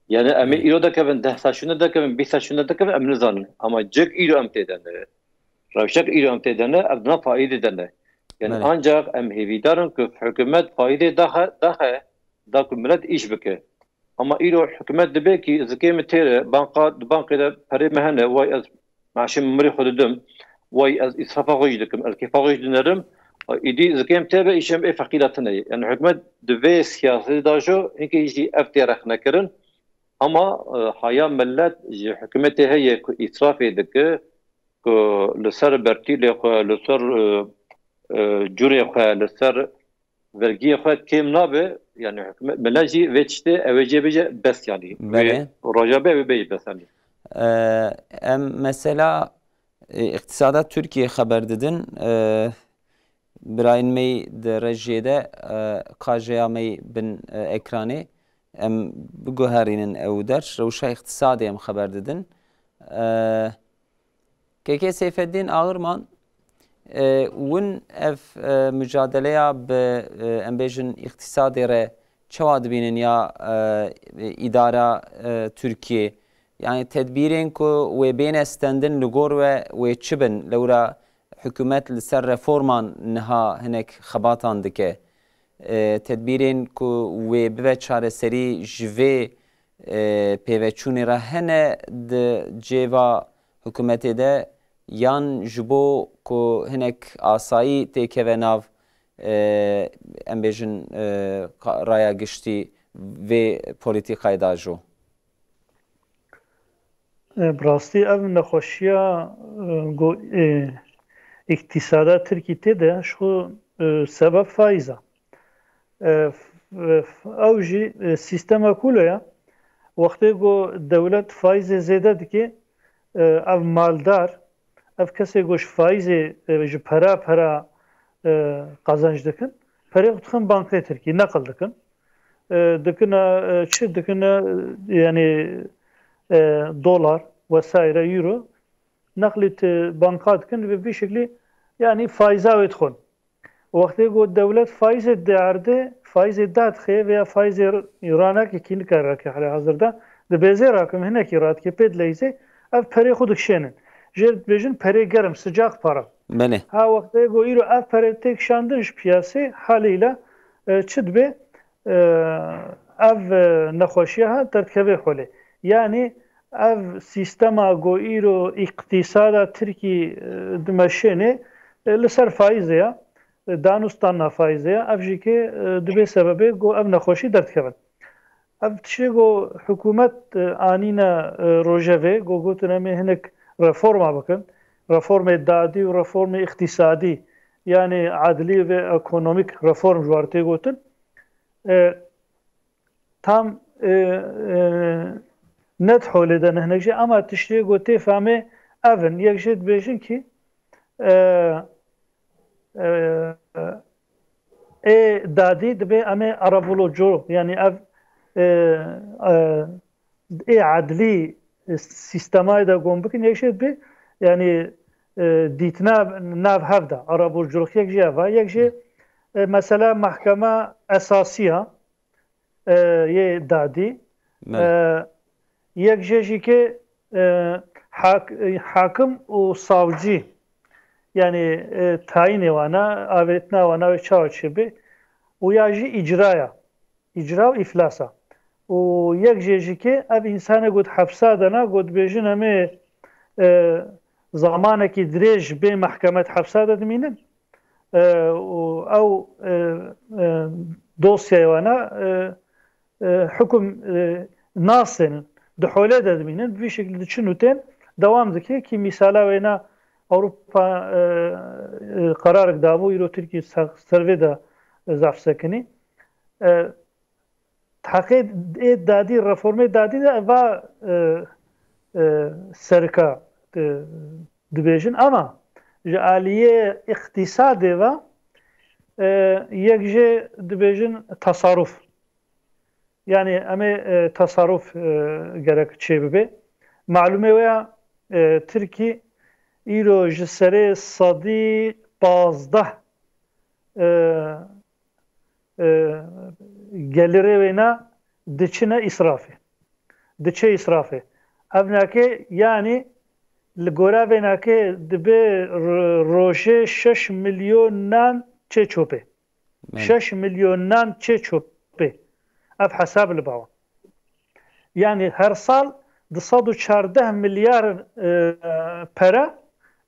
Yani em ê Hmm. îro dekevin, deh sal şûnde dekevin, bîst sal şûnde dekevin, em nizanin. Ama cêk îro em tê de ne. Rewşek îro em tê de ne, ev di nav faîzê de ne. Yani Belê. ancak em hêvîdar in ku hikûmet faîzê daxe, daxe, da ku milet îş bike. Ama îro hikûmet dibe ki zikê min têre, banka, di bankê de perê min hene, way ez meşê min mirê xwe didim, way ez îsrafa xwe jî dikim, ez kêfa xwe jî dinerim, îdî zikê min têbe, îşê min ê feqîra tune ye. Yani hikûmet di vê siyasetê de jî hinkê jî ev tê rexnekirin. Ama, e, haya milet ji hikûmetê heye ku îsrafê dike, ku li ser bertîlê xwe, li ser, e, e, curê xwe, li ser vergiyê xwe kêm nabe, yani hikûmet, milet jî vê tiştê ew ê jê bêje bes, yani. Belê. Wê roja be ew ê bêje bes, yani. E, em mesela, e, îqtisada Tirkiyê xeber didin. E, birayên me yî di rejiyê de, e, kajeya me yî bin, e, ekranê. Em biguherînin ew der. Rewşa îqtisadê em xeber didin. E, K K Seyfeddîn Ağırman, e, win ev, e, mücadeleya bi, e, em bêjin îqtisadê re çawa dibînin ya, e, îdara, e, Tirkiyê? Yani tedbîrên ku wê bêne stendin li gor we wê çi bin? Lewra hikûmet li ser reforman niha hinek xebatan dike. E, tedbîrên ku wê bibe çareserî ji vê, e, pêveçûnê re hene di cêva hikûmetê de, yan ji bo ku hinek asayî têkeve nav, e, em bêjin, e, ka-, raya giştî vê polîtîkayê de jî? E, bi rastî ev nexweşiya, e, go-, e, îktîsada Tirkî tê de ji xwe, e, sebeb faîz e. E, f-, f-, ew jî, e, sîstema kûlo ye. Wextê ku dewlet faîzê zêde dike, e, ev maldar, ev kesê ku ji faîzê, e, ji pera pera, e, qezenc dikin, perê xwe dixin bankê Tirkî, neqil dikin. E, dikine, e, çi dikine, e, yani, e, dolar, vesaire, euro, neqlî te banka dikin, bi vî şeklî, yani, faîza wê dixwin. Wextê ku dewlet faîzê dierde, faîzê dadixe veya faîzê ranake kî nikare rake hale hazirda, dibêzê rakim hinekî radike pê dileyzê, ev perê xwe dikişênin. Jê dibêjin perê germ, sıcak para. Belê. Ha wextê ku îro ev pere tê kişandin ji piyasê, halîle, e, çi dibe? E, ev, e, nexweşiya ha derdikeve holê. Yanî ev sîstema ku îro îqtîsada Tirkî, e, dimeşênê, e, li ser faîzê ya, e, danûsdanna faîzê ya, ev jî ke, e, dibê sebebê ku ev nexweşî derdikevin. Ev tiştê ku hikûmet, e, anîne, e, rojevê, ku gotin em ê hinek reforma bikin, reformê dadî û reformê îqtîsadî, yanî edlî ve ekonomîk reform ji war tê gotin. E, tam, e, e, ne di holê de ne hinek jî, ama tiştê ku tê famê ev in. Yek jê dibêjin kî, e, e, ê dadî dibê em ê aravulocû, yanî ev, e, e, ê edlî, e, sîstemayê de gom bikin, yek jê dibê, yanî, e, dîtina nav hev de, aravulocûluk yek jê ev e, yek jê, e, mesela mahkeme esasiya, e, yê dadî, Belê. e, yek jê jî ke, e, hak-, e, hakim û savcî, yanî, e, tayînê wana, avêtina wana wê çawa çêbe û ya jî îcraya, îcra û îflasa. Û yek jê jî ke ev însanê ku di hepsa de ne, ku dibêjin em ê, e, zamanekî dirêj bê mehkeme di hepsa de dimînin. E, û ew, e, e, dosyayê wana, e, e, hukum, e, nasên di holê de dimînin, bi vî şekilî diçin û tên dewam dike kî mîsala wêna Ewropa, e, e, qerarek dabû, îro Tirkî ser, ser vê de zaf sekinî. E, Heqê ê dadî, reformê dadî de va, e, e, serika, e, dibêjin, ama ji aliyê îqtîsadê ve, e, yek jê dibêjin tasarruf. Yanî em ê, e, tasarruf, e, gerek çêbibe. Malûmê wê ya, e, Tirkî îro ji serê sedî pazdeh, e, e, gelirê wêna diçine îsrafê. Diçe îsrafê. Ev nake, yanî li gora vê nake dibe ro-, rojê şeş milyon nan çê çopê. Belê. Şeş milyon nan çê çopê. Ev hesab li bawa. Yanî her sal du sed û çardeh milyar, e, pere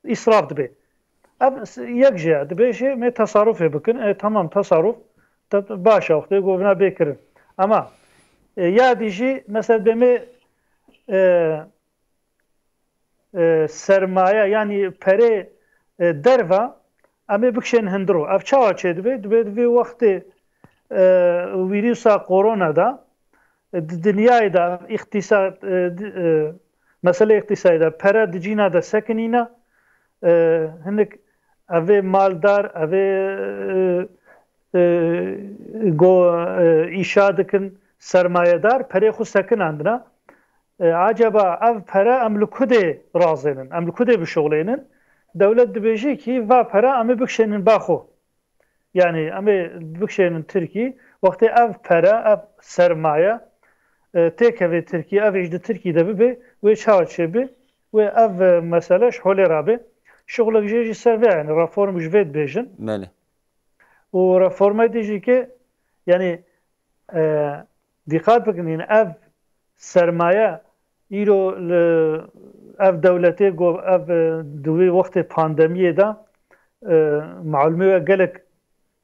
îsraf dibe. Ev s-, yek jê ye. Dibêje me tasarrufê bikin. E, tamam, tasarruf. Te-, baş e, wextê govina bê kirin. Ama, e, ya dî jî, mesela, dibê me, e, e, sermaye, yanî perê, e, derva, em ê bikişên hindiro. Ev çawa çêdibe? Dibe di vê wextê, e, vîrusa korona de, e, di dinyayê de îqtîsad, e, di, e, mesele îqtîsadî de pere di cîna de sekinîne, e, hinek evê maldar, evê, e, e, go, e, îşa dikin, sermayedar, perê xwe sekinandine. E, acaba ev pere em li ku dê razênin, em li ku dê bişuxulênin? Dewlet dibêje kî va pere em ê bikişênin ba xwe. Yanî em ê bikişênin Tirkî, wextê ev pere, ev sermaye, e, têkevê Tirkî, ev îş di Tirkî de bibe, wê çawa çêbe, wê ev, e, mesele ji holê rabe. Şixulek jê jî ser vê, yanî reform ji vê dibêjin. Belê. Û reformê dî jî ke, yanî, e, dîqat bikin, yanî ev sermaye îro li ev dewletê ku ev, e, di wê wextê pandemiyê de, e, malûmê we gelek,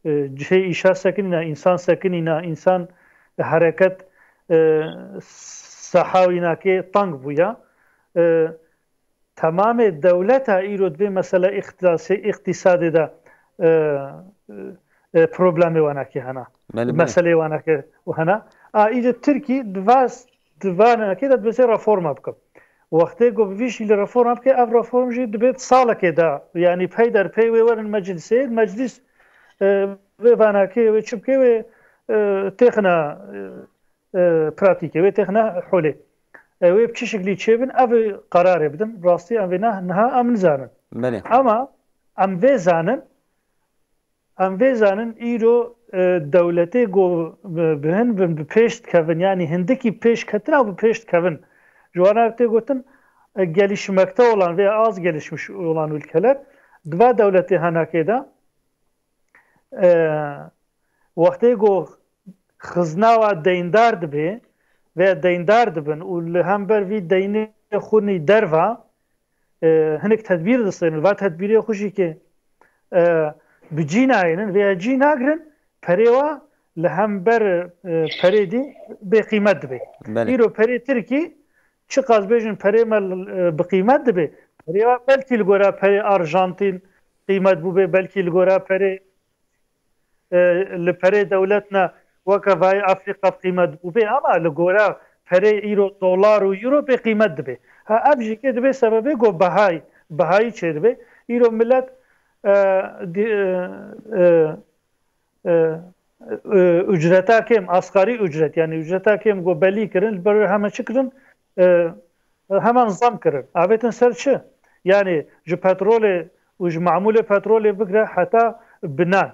e, cihê îşa sekinîne, însan sekinîne, însan hereket, e, saha wînakê teng bûye. E, temamê dewleta îro di vê mesele îqtidasê-, îqtîsadê de, e, e, problemê wanakê hene. Belê, belê. Meselê wanakê hene. A, îdî Tirkî di va s-, di vanakê de dibêje reforma bikim. Wextê ku bi vî şîlê reforma bike, ev reform jî dibê di salekê de, yanî pey der pey wê werin meclisê, meclis, e, wê vanakê, wê çi bike, wê, e, têxine, e, e, pratîkê, wê têxine holê. E, wê bi çi şiklî çêbin, ev ê qerarê bidin. Rastî em vê ne-, niha em nizanin. Belê. Ama em vê zanin, Em vê zanin îro, e, dewletê ku bi, bi hin bin bi pêş dikevin, yanî hindikî pêşketina û bi pêş dikevin. Ji wana tê gotin, e, gelişmekte olan veya az gelişmiş olan ülkeler, di va dewletê henekê de, e, wextê ku xizna wa deyndar dibe veya deyndar dibin û li hember vî deynê xwe nî derva, e, hinek tedbîr distênin. Va tedbîrê xwe jî ke, e, bi cî nayênin veya cî nagirin, perê wa li hember, e, perê dî bê qîmet dibe. Belê. Îro perê Tirkî çiqas bêjin perê me, e, bi qîmet dibe. Perê wa belkî li gora perê Arjantîn qîmet bûbe, belkî li gora perê, e, li perê dewlet ne weke vayê Afrîka bi qîmet bûbe, ama li gora perê îro dolar û euro bê qîmet dibe. Ha, ev jî ke dibe sebebê ku behayî, behayî çêdibe. Îro millet, e, di-, e, e, e, e, ücreta kêm, asgari ücret, yani ücreta kêm ku belî kirin, li ber wê heme çi kirin? E, hemen zam kirin. Avêtin ser çi? Yani ji petrolê û ji mamûlê petrolê bigre heta binan.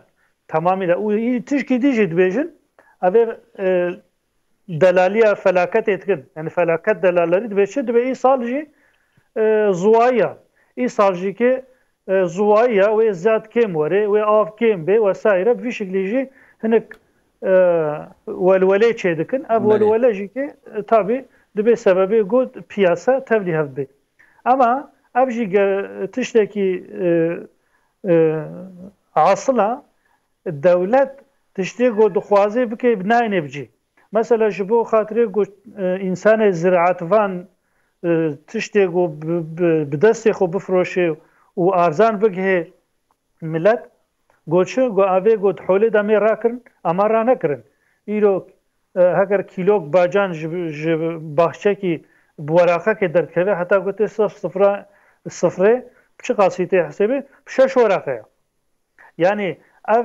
Tamamî de. Û î tişkî dî jî dibêjin, ev ê, e, delaliya felaketê dikin. Yani felaket delalerî dibe çi? Dibe îsal jî, e, zuwayiya. Îsal jî ke, e, zuwayiya wê ziyad kêm were, wê av kêm be vesaire. Bi vî şeklî jî hinek, e, welwelê çê dikin. Ev Belê. welwele jî ke, e, tabî dibe sebebê ku piyasa tevlî hev be. Ama ev jî ge-, tiştekî, e, e, asila dewlet tiştê ku dixwaze bike nayne bi cî. Mesela ji bo xatirê ku, e, însanê ziraetvan, e, tiştê ku bi, bi, bi destê xwe bifroşe û arzan bigihê milet, got çi? Got, avê got holê de mê rakirin, ama ranekirin. Îro, e, heger kîlok bacan ji, ji baxçekî bi weraqekê derdikeve, heta gotê sif sifra, sifrê, bi çi qasî tê hesêbê? Bi şeş weraqe ye. Yani ev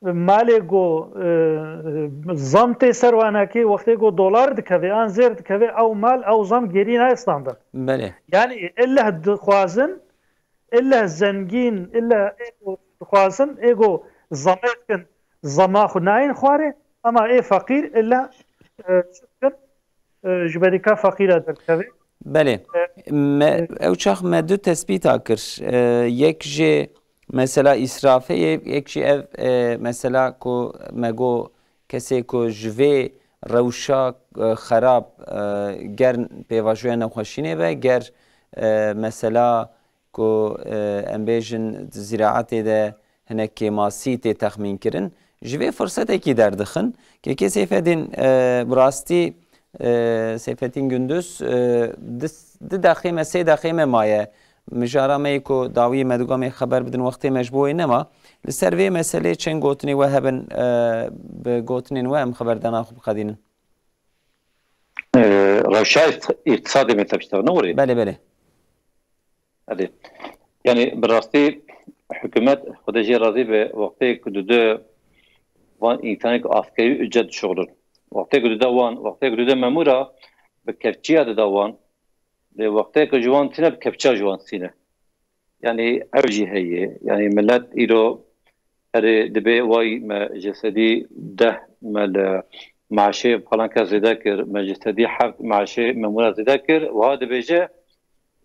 malê ku, e, zam tê ser wanakê, wextê ku dolar dikeve, an zêr dikeve, ew mal, ew zam gêrî nayê standin. Belê. Yani illa dixwazin, illa zengîn, illa ê ku dixwazin, ê ku zamê dikin, zama xwe nayên xwarê, ama ê feqîr illa, e, çi dikin, e, ji berîka feqîra derdikeve. Belê. E, Me, e, ew çax me du tespîta kir. E, yek jê mesela îsrafê ye, yek jî ev, e, mesela ku me got kesê ku ji vê rewşa, e, xerab, e, ger pêvajoya nexweşînê be, ger, e, mesela ku, e, em bêjin di zîraetê de hinek kêmasî tê texmîn kirin, ji vê firsetekî derdixin. Kekê Seyfedîn, e, bi rastî, e, Seyfettin Gündüz, e, di, di deqê me, sê deqê me maye. Mijara me yê ku dawiyê me digo em ê xeber bidin, wextê me ji bo wê nema. Li ser vê meselê çend gotinê we hebin, e, bi gotinên we em xeberdana xwe biqedînin. Ee, rewşa îqtisadê me tepişte, ne were? Belê, belê. Hadi. Yani bi rastî hikûmet, Xwedê jê razî be, wextê ku dide van însanek askerî ücret dişuxulin. Wextê ku dide wan, wextê ku dide memûra bi kepçiya dide wan, lê wextê ku ji wan tîne bi kepçiya ji wan tîne. Yani ev jî heye. Yani millet îro erê dibê way me ji sedî deh me li maaşê falan kes zêde kir, me ji sedî heft maaşê memûra zêde kir. Wiha dibêje,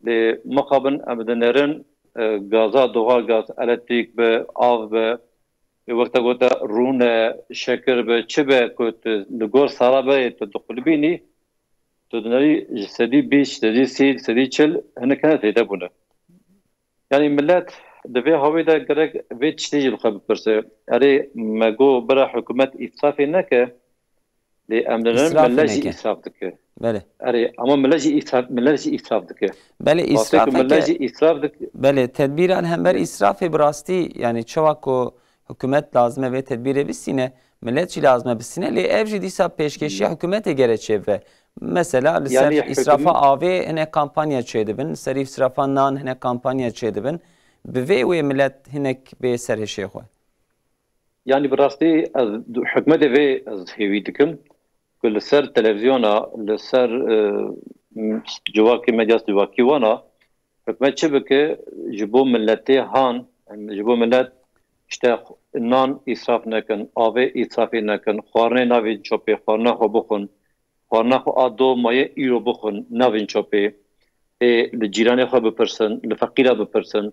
lê mixabin em dinêrin, e, gaza, doğal gaz, elektrîk bi, av bi, ê wexta gote rûne, şekir bi, çi be ku tu li gor sala berê tu diqulibînî, tu dinêrî ji sedî bîst, sedî sî, sedî çil hinek hene zêde bûne. Yani millet di vê hawê de gerek vê tiştê jî li xwe bipirse. Erê me got bira hikûmet îsrafê neke, lê em dinerin Îsrafê millet jî neke. îsraf dike. Belê. Erê ama millet jî îsraf, millet jî îsraf dike. Belê, Wextê ku îsrafê millet ke-, jî îsraf dik-, belê, tedbîran hember Belê. îsrafê bi rastî, yani çawa ku hikûmet lazim e vê tedbîrê bistîne, millet jî lazim e bistîne, lê ev jî dîsa pêşkêşiya hikûmetê gere çêbibe. Mesela li ser Yani îsrafa hikûm- avê hinek kampanya çêdibin, li ser îsrafa nan hinek kampanya çêdibin. Bi vê wê millet hinek bê ser hêşê xwe. Yani bi rastî ez du-, hikûmetê vê ez hêvî dikim ku li ser televîzyona, li ser, e, m-, civakê medya civakî wana hikûmet çi bike ji bo miletê han, em, ji bo milet işte nan îsraf nekin, avê îsrafî nekin, xwarinê navên çopê, xwarina xwe bixwin, xwarina xwe a do mayê îro bixwin, navên çopê. Ê li cîranê xwe bipirsin, li feqîra bipirsin.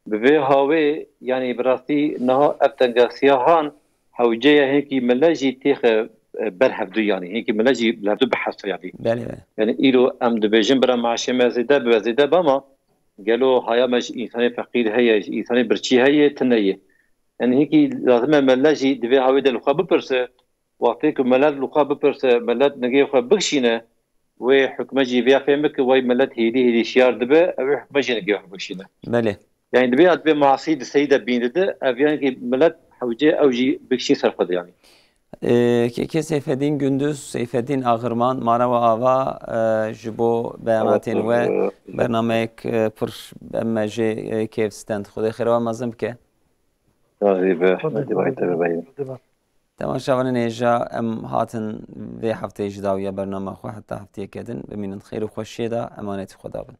Bi vê hawê, yanî bi rastî niha ev tengasiya han hewce ye, hinkî mele jî têxe, e, ber hevdû, yanî hinkî mele jî li hevdû bihese, yanî. Belê, belê. Yanî îro em dibêjin bira meaşê me zêde bibe, zêde be, ama gelo haya me ji însanê feqîr heye, ji însanê birçî heye, tune ye. Yanî hinkî lazim e mele jî di vê hawê de li xwe bipirse, wextê ku milet li xwe bipirse, milet nigê xwe bikişîne, wê hikûmet jî vêya fêm bike, wey milet hêdî hêdî şiyar dibe, ew ê hikûmet jî nigê xwe bikişîne. Belê. Yani divê ya divê masî di seyî de bîn dide, ev yani ki milet hewce ew jî bikişîn ser xwe de yani. Ee, Kekê Seyfedîn Gündüz, Seyfedîn Axirman, Mara we ava, e, ji bo beyanatên we, e, bernameyek, e, pir em me jê, e, kêf stend. Xwedê xêra we mezin bike. Razî be, Xwedê, Xwedê, Xwedê, Xwedê. Temaşevanên hêja, em hatin vê hefteyê ji dawiya bernama xwe, heta hefteyeke din, bimînin xêr û xweşiyê de, emanetî Xweda bin.